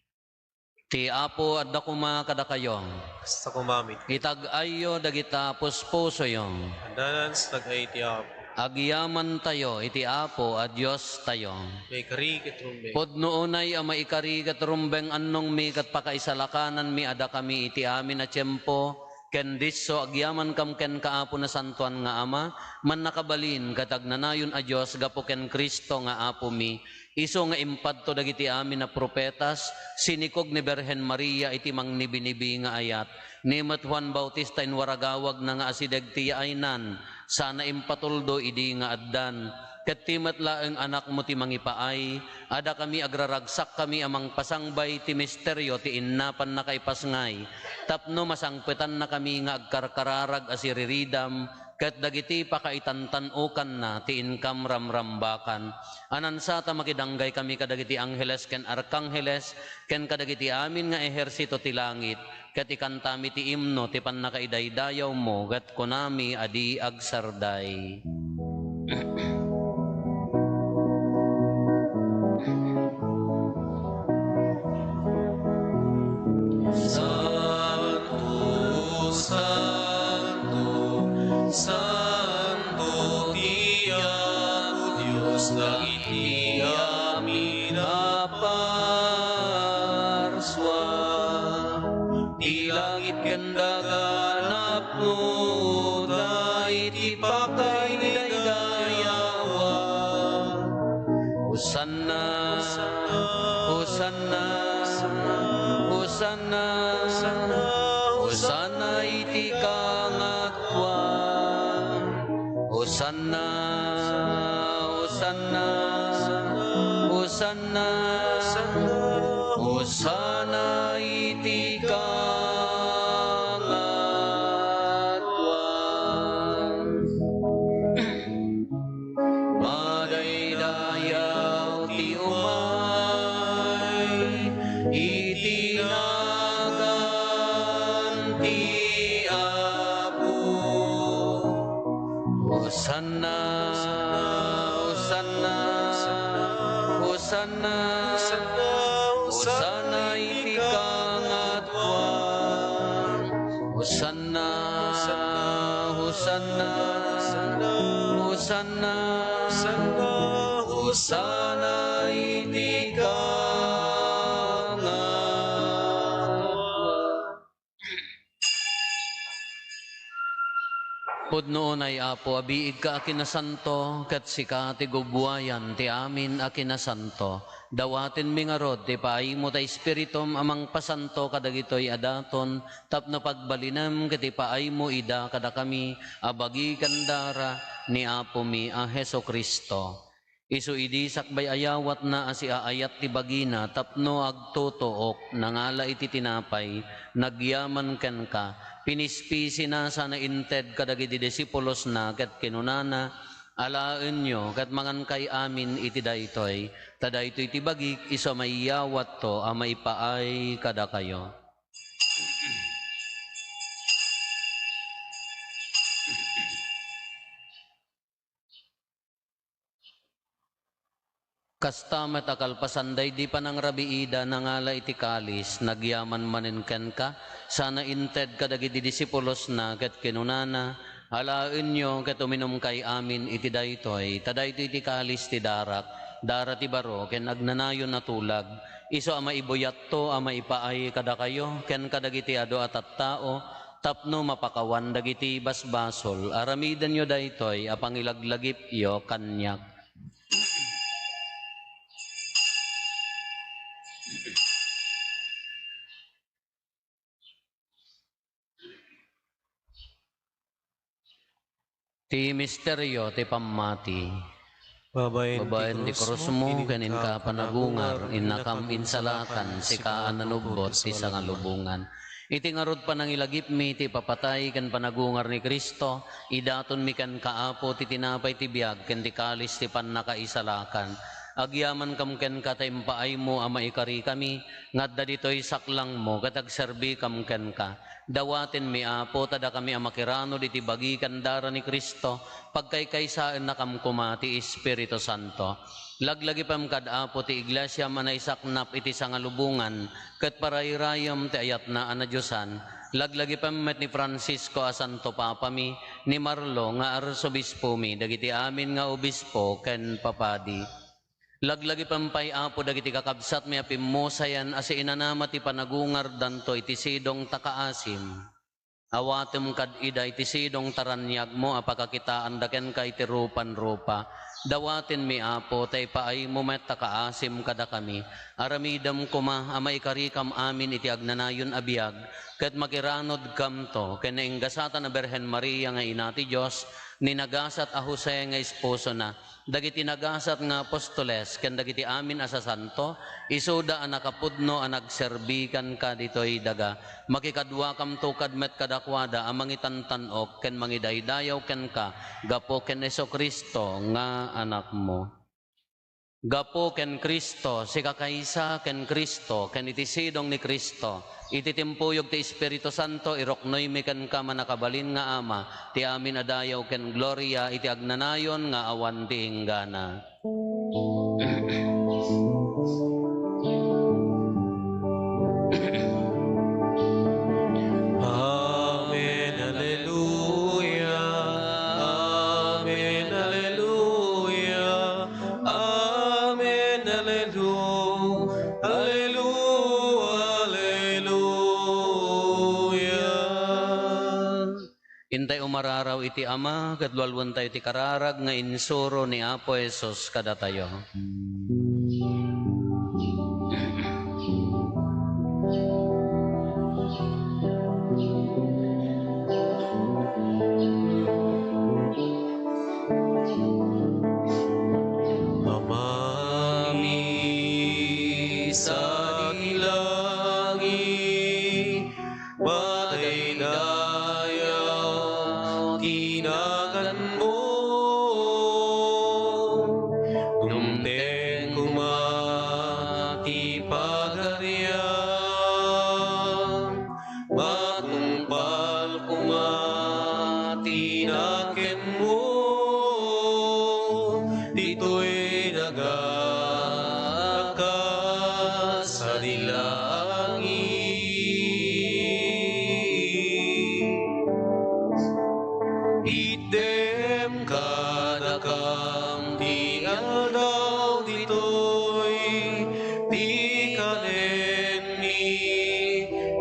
Ti Apo adda koma kadakayo. Kasta koma met. Itag-ayyo dagita puspusoyo. Addanan sa tag-ay ti Apo. Agyamantayo iti Apo a Diostayo. Maikari ket rumbeng. Pudno unay a maikari ket rumbeng, annongmi ket pakaisalakananmi a dakami iti amin a tiempo, ken disso agyamankam kenka, Apo Nasantoan nga Ama, Mannakabalin ket Agnanayon a Dios, gapu ken Cristo nga Apomi, isu nga impadto dagiti amin a profetas, sinikog ni Birhen Maria iti mangnibinibi nga ayat. Ni met Juan Bautista inwaragawagna nga asideg ti yaaynan, sana impatuldo idi nga addan. Ket ti met laeng Anakmo ti mangipaay, a dakami agraragsakkami a mangpasangbay ti misterio ti innapanna kaipasngay, tapno masangpetannakami nga agkarkararag a siriridam, ket dagiti pakaitantan-okanna ti inkam ramrambakan. Anansa ta makidanggay kami kadagiti angheles ken arkangheles ken kadagiti amin nga ehersito ti langit, ket ikantami ti imno ti pannakaidaydayawmo, ket kunami a di agsarday. Santo, santo, santo ti Apo Dios dagiti amin a parsua. Ti langit ken daga napnoda iti pakaidaydayawan. Hosanna, Hosanna, Hosanna, Hosanna iti kangatoan. Hosanna, Hosanna, Hosanna, Hosanna iti kangatoan. Madaydayaw ti umay iti nagan ti Apo. Hosanna, Hosanna, Hosanna, Hosanna iti kangatoan. Hosanna, Hosanna, Hosanna, Hosanna iti kangatoan. Pudno unay, Apo, a biigka a kinasanto, ket sika ti gubbuayan ti amin a kinasanto. Dawatenmi ngarud ti paaymo ta Espiritum a mangpasanto kadagitoy a daton, tapno pagbalinem ket ipaaymo ida kadakami a bagi ken dara ni Apomi a Jesu-Cristo. Isu idi sakbay ayawatna a siaayat ti bagina tapno agtutuok, nangala iti tinapay, nagyaman kenka, pinispisina sana inted kadagiti disipulosna ket kinunana, "Alaenyo ket mangankay amin iti daytoy, ta daytoy ti bagik isu a maiyawatto a maipaay kadakayo." Kasta met a kalpasan daydi panangrabiida, nangala iti kalis, nagyaman manen kenka, sana inted kadagiti disipulosna ket kinunana, "Alaenyo ket uminumkay amin iti daytoy, ta daytoy ti kalis ti darak, dara ti baro ken agnanayon a tulag, isu a maibuyatto a maipaay kadakayo ken kadagiti adu a tattao, tapno mapakawan dagiti basbasol. Aramidenyo daytoy a pangilaglagipyo kaniak." Ti misterio ti pammati. Babaen ti krusmo ken inka panagungar, innakam insalakan, sika a nanubbot ti sangalubongan. Iti ngarud panangilagipmi ti ipapatay ken panagungar ni Cristo, idatonmi kenka, Apo, ti tinapay ti biag ken ti kalis ti pannakaisalakan. Agyamankam kenka ta impaaymo a maikarikami nga adda ditoy saklangmo ket agserbikam kenka. Dawatenmi, Apo, ta dakami a makiranod iti bagi ken dara ni Cristo, pagkaykaysaennakam koma ti Espiritu Santo. Laglagipem kad, Apo, ti Iglesiam a naisaknap iti sangalubongan, ket parayrayem ti ayatna a nadiosan. Laglagipem met ni Francisco a Santo Papami, ni Marlo nga Arsobispomi, dagiti amin nga obispo ken papadi. Laglagipem pay, Apo, dagiti kakabsatmi a pimmusayan a siinanama ti panagungardanto iti sidong ta kaasim. Awatem kad ida iti sidong ta raniagmo a pakakitaanda kenka iti rupan-rupa. Dawatenmi, Apo, ta ipaaymo met ta kaasim kadakami. Aramidem koma a maikarikam amin iti agnanayon a biag, ket makiranodkamto ken nainggasatan a Birhen Maria nga Ina ti Dios, ni nagasat a Jose nga esposona, dagiti nagasat nga apostoles, ken dagiti amin a sasanto, isuda a nakapudno a nagserbi kenka ditoy daga. Makikaduakamto kad met kadakuada a mangitantan-ok ken mangidaydayaw kenka gapu ken Jesu-Cristo nga Anakmo. Gapu ken Cristo, sikakaysa ken Cristo, ken iti sidong ni Cristo, iti timpuyog ti Espiritu Santo, iruknoymi kenka, mannakabalin nga Ama, ti amin a dayaw ken gloria iti agnanayon nga awan ti inggana. Amen, alleluia. Amen, alleluia. Amen, allelu-, allelu-, alleluia. Intay umararaw iti Ama, ket lualuentayo ti kararag nga insuro ni Apo Jesus kadatayo. Amami, sadi langit, madaydayaw ti naganmo. Dumteng koma ti pagariam. Matungpal koma ti nakenmo ditoy daga a kas sadi langit. Itdem kadakam ti aldaw ditoy ti kanenmi,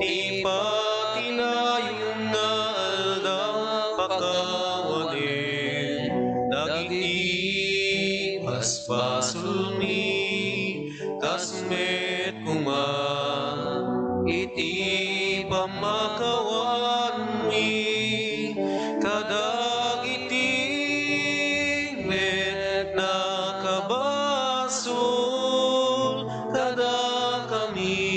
ti patinayon nga aldaw pakawanen dagiti basbasolmi. Kas met koma iti pammakawanmi kadagiti met nakabasol kadakami.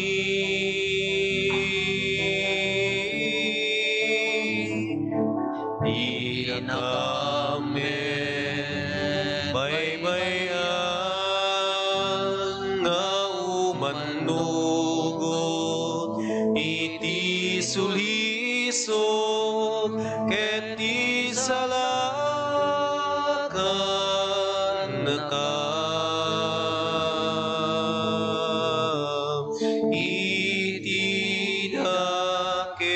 Ti nakam met baybay-an nga umannugot iti sulisog ket ti salakannakam iti dakes.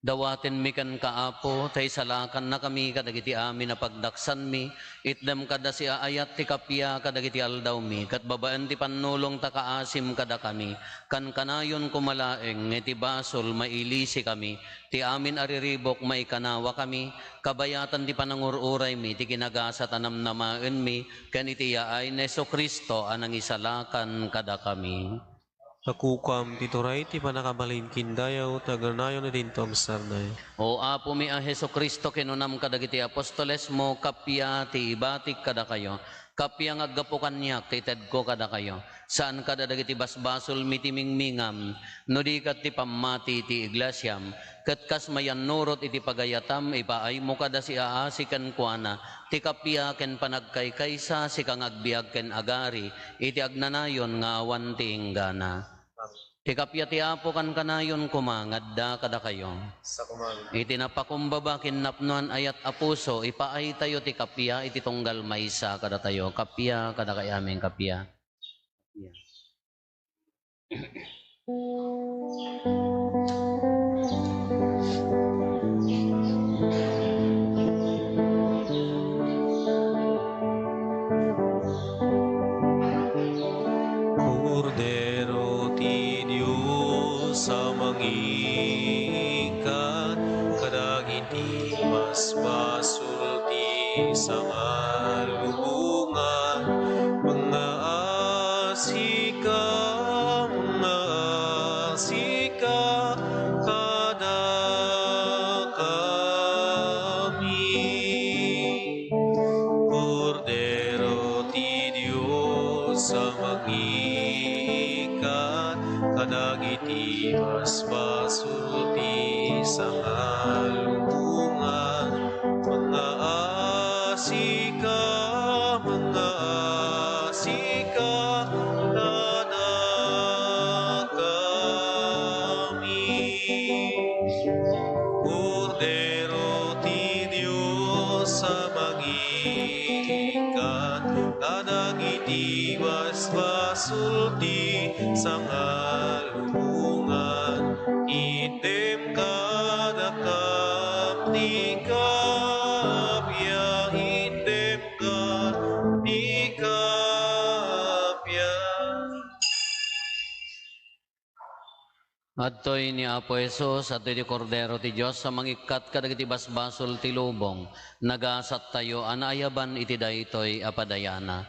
Dawatenmi kenka, Apo, ta isalakannakami kadagiti amin a pagdaksanmi. Itdem kad a siaayat ti kappia kadagiti aldawmi, ket babaen ti pannulong ta kaasim kadakami. Kankanayon koma laeng nga iti basol mailisikami, ti amin a riribuk maikanawakami, kabayatan ti panangur-uraymi ti kinagasat a namnamaenmi, ken iti yaay ni Jesu-Cristo a nangisalakan kadakami. Ta kukam ti turay ti pannakabalin ken dayaw ti agnanayon iti intob sarnay. O Apomi a Jesu-Cristo, kinunam kadagiti apostolesmo, kappia ti ibatik kadakayo, kappia nga aggapu kaniak ti itedko kadakayo. Saan kada dagiti basbasolmi ti mingmingam, no di ket ti pammati ti iglesiam, ket kas mayannurot iti pagayatam, ipaaymo kada siaasi kenkuana ti kappia ken panagkaykaysa, sika nga agbiag ken agari iti agnanayon nga awan ti inggana. Ti kappia ti Apo kankanayon koma nga adda kadakayo. Sa kuman. Iti napakumbaba ken napnoan a yat a puso, ipaaytayo ti kappia iti tunggal maysa kadatayo. Kappia kadakayo amin, kappia. Kappia. Kordero ti Dios a mangikan kadagiti basbasol ti sangalubongan, mangngaasika, mangngaasika kadakami. Kordero ti Dios a mangikan kadagiti basbasol ti sangalubongan, mangngaasika, mangngaasika kadakami. Kordero ti Dios a mangikan kadagiti basbasol ti sangalubongan, itdem kadakam ti kappia, itdem ka ti kappia. Adtoy ni Apo Jesus, adtoy ti Kordero ti Dios a mangikkat kadagiti basbasol ti lubong. Nagasattayo a naayaban iti daytoy a padayana.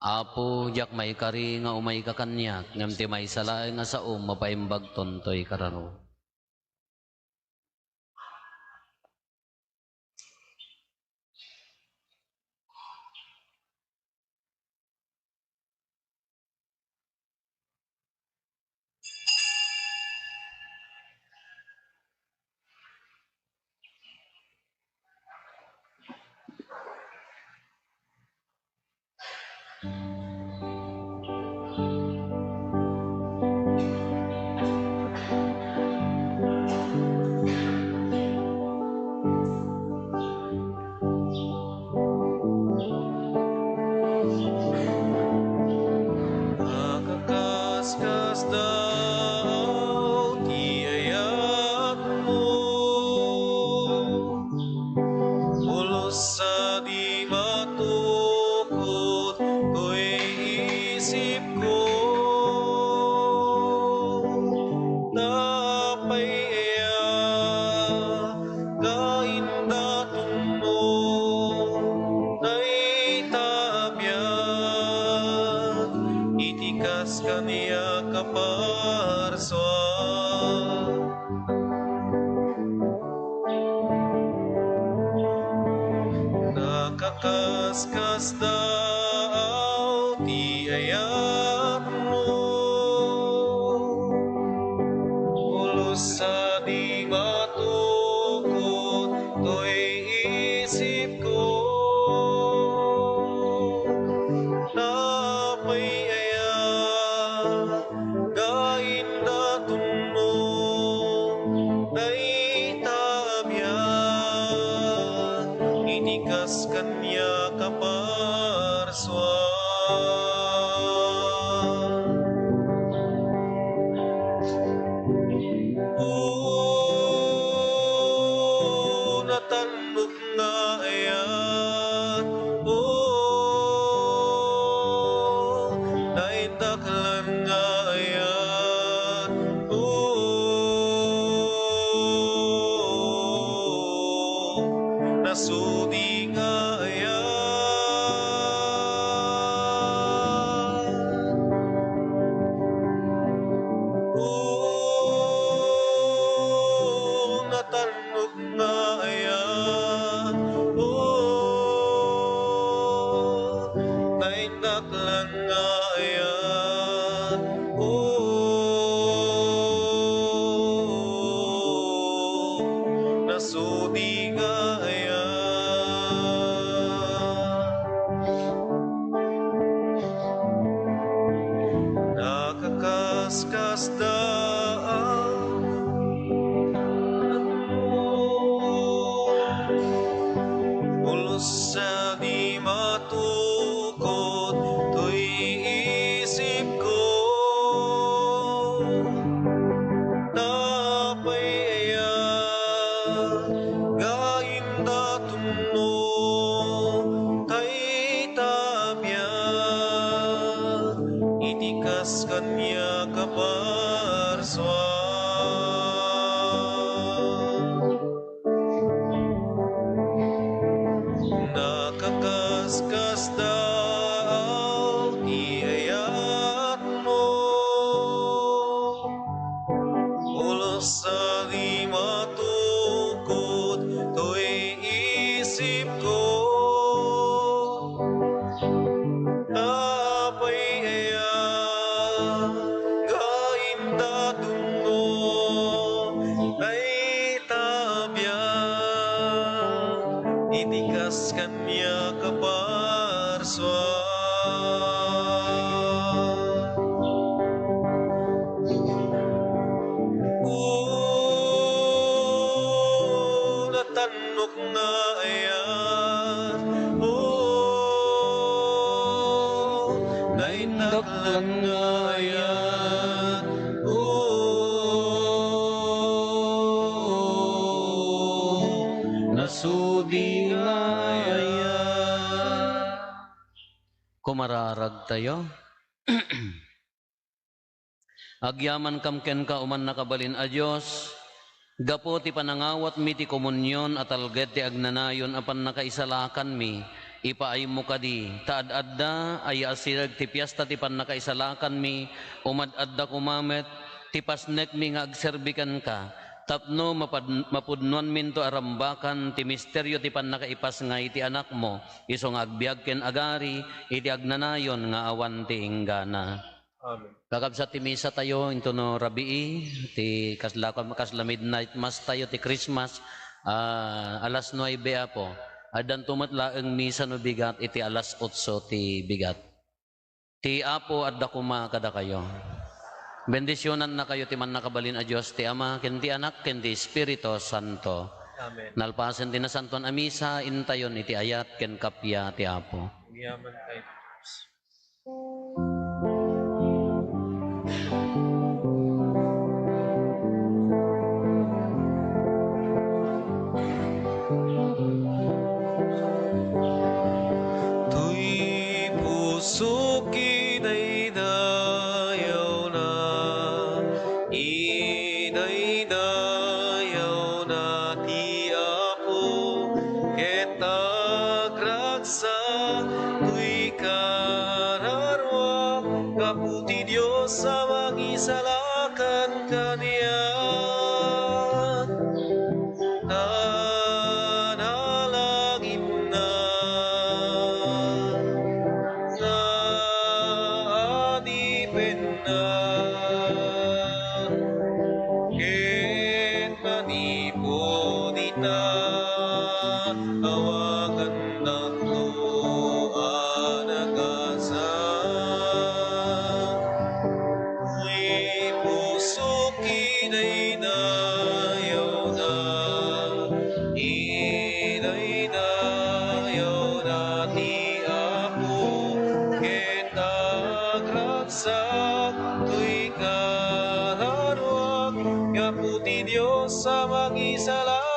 Apo, diak maikari nga umayka kaniak, ngem ti maysa laeng a saom mapaimbagton toy kararo. Nakakaskasdaaw ti ayatmo. Pulos sadi matukod toy isipko. Apay aya nga indatonmo dayta a biag iti kas kaniak a parsua? Nakakaskasdaaw ti ayatmo. Pulos sadi matukod toy isipko. Apay aya nga indatonmo dayta a biag iti kas kaniak a parsua? O natannok nga ayat, o naindaklan nga ayat, o nasudi nga ayat. Nakakaskasdaan. Pulos a di matukod toy isipko. Apay aya nga inta tunno tay ta biag iti kas kaniak a parsua. Nakakaskasdaaw ti ayatmo. Pulos a di matukod toy isipko. Apay aya nga inta tunno tay ta biag iti kas kaniak a parsua. O natannok nga ayat, o naindaklan nga ayat, o nasudi nga ayat. Kumararagtayo. Agyamankam kenka, O mannakabalin a Dios, gapu ti panangawatmi ti komunion a talged ti agnanayon a pannakaisalakanmi. Ipaaymo kadi ta ad-adda a yaasireg ti piesta ti pannakaisalakanmi, umad-adda koma met ti pasnekmi nga agserbi kenka, tapno mapad-, mapudnoanminto a rambakan ti misterio ti pannakaipasngay ti Anakmo, isu nga agbiag ken agari iti agnanayon nga awan ti inggana. Amen. Kakabsat, ti misa tayo intono rabii, ti kasla, kasla midnight mass tayo ti Christmas, ah, alas nuebe, Apo. Addanto met laeng misa no bigat iti alas otso ti bigat. Ti Apo adda koma kadakayo. Bendisionannakayo ti mannakabalin a Dios, ti Ama, ken ti Anak, ken ti Espiritu Santo. Amen. Nalpasen ti nasantoan a misa, intayon iti ayat ken kappia ti Apo. Agyaman tayo. Toy pusok idaydayawna, idaydayawna ti Apo, ket agragsak toy kararuak gapu ti Dios a mangisalakan kaniak. Nanalangin na nga adipenna, ket manipud ita, awagannakto a nagasa. Toy pusok idaydayawna, idaydayawna ti Apo, ket agragsak toy kararuak gapu ti Dios a mangisalakan.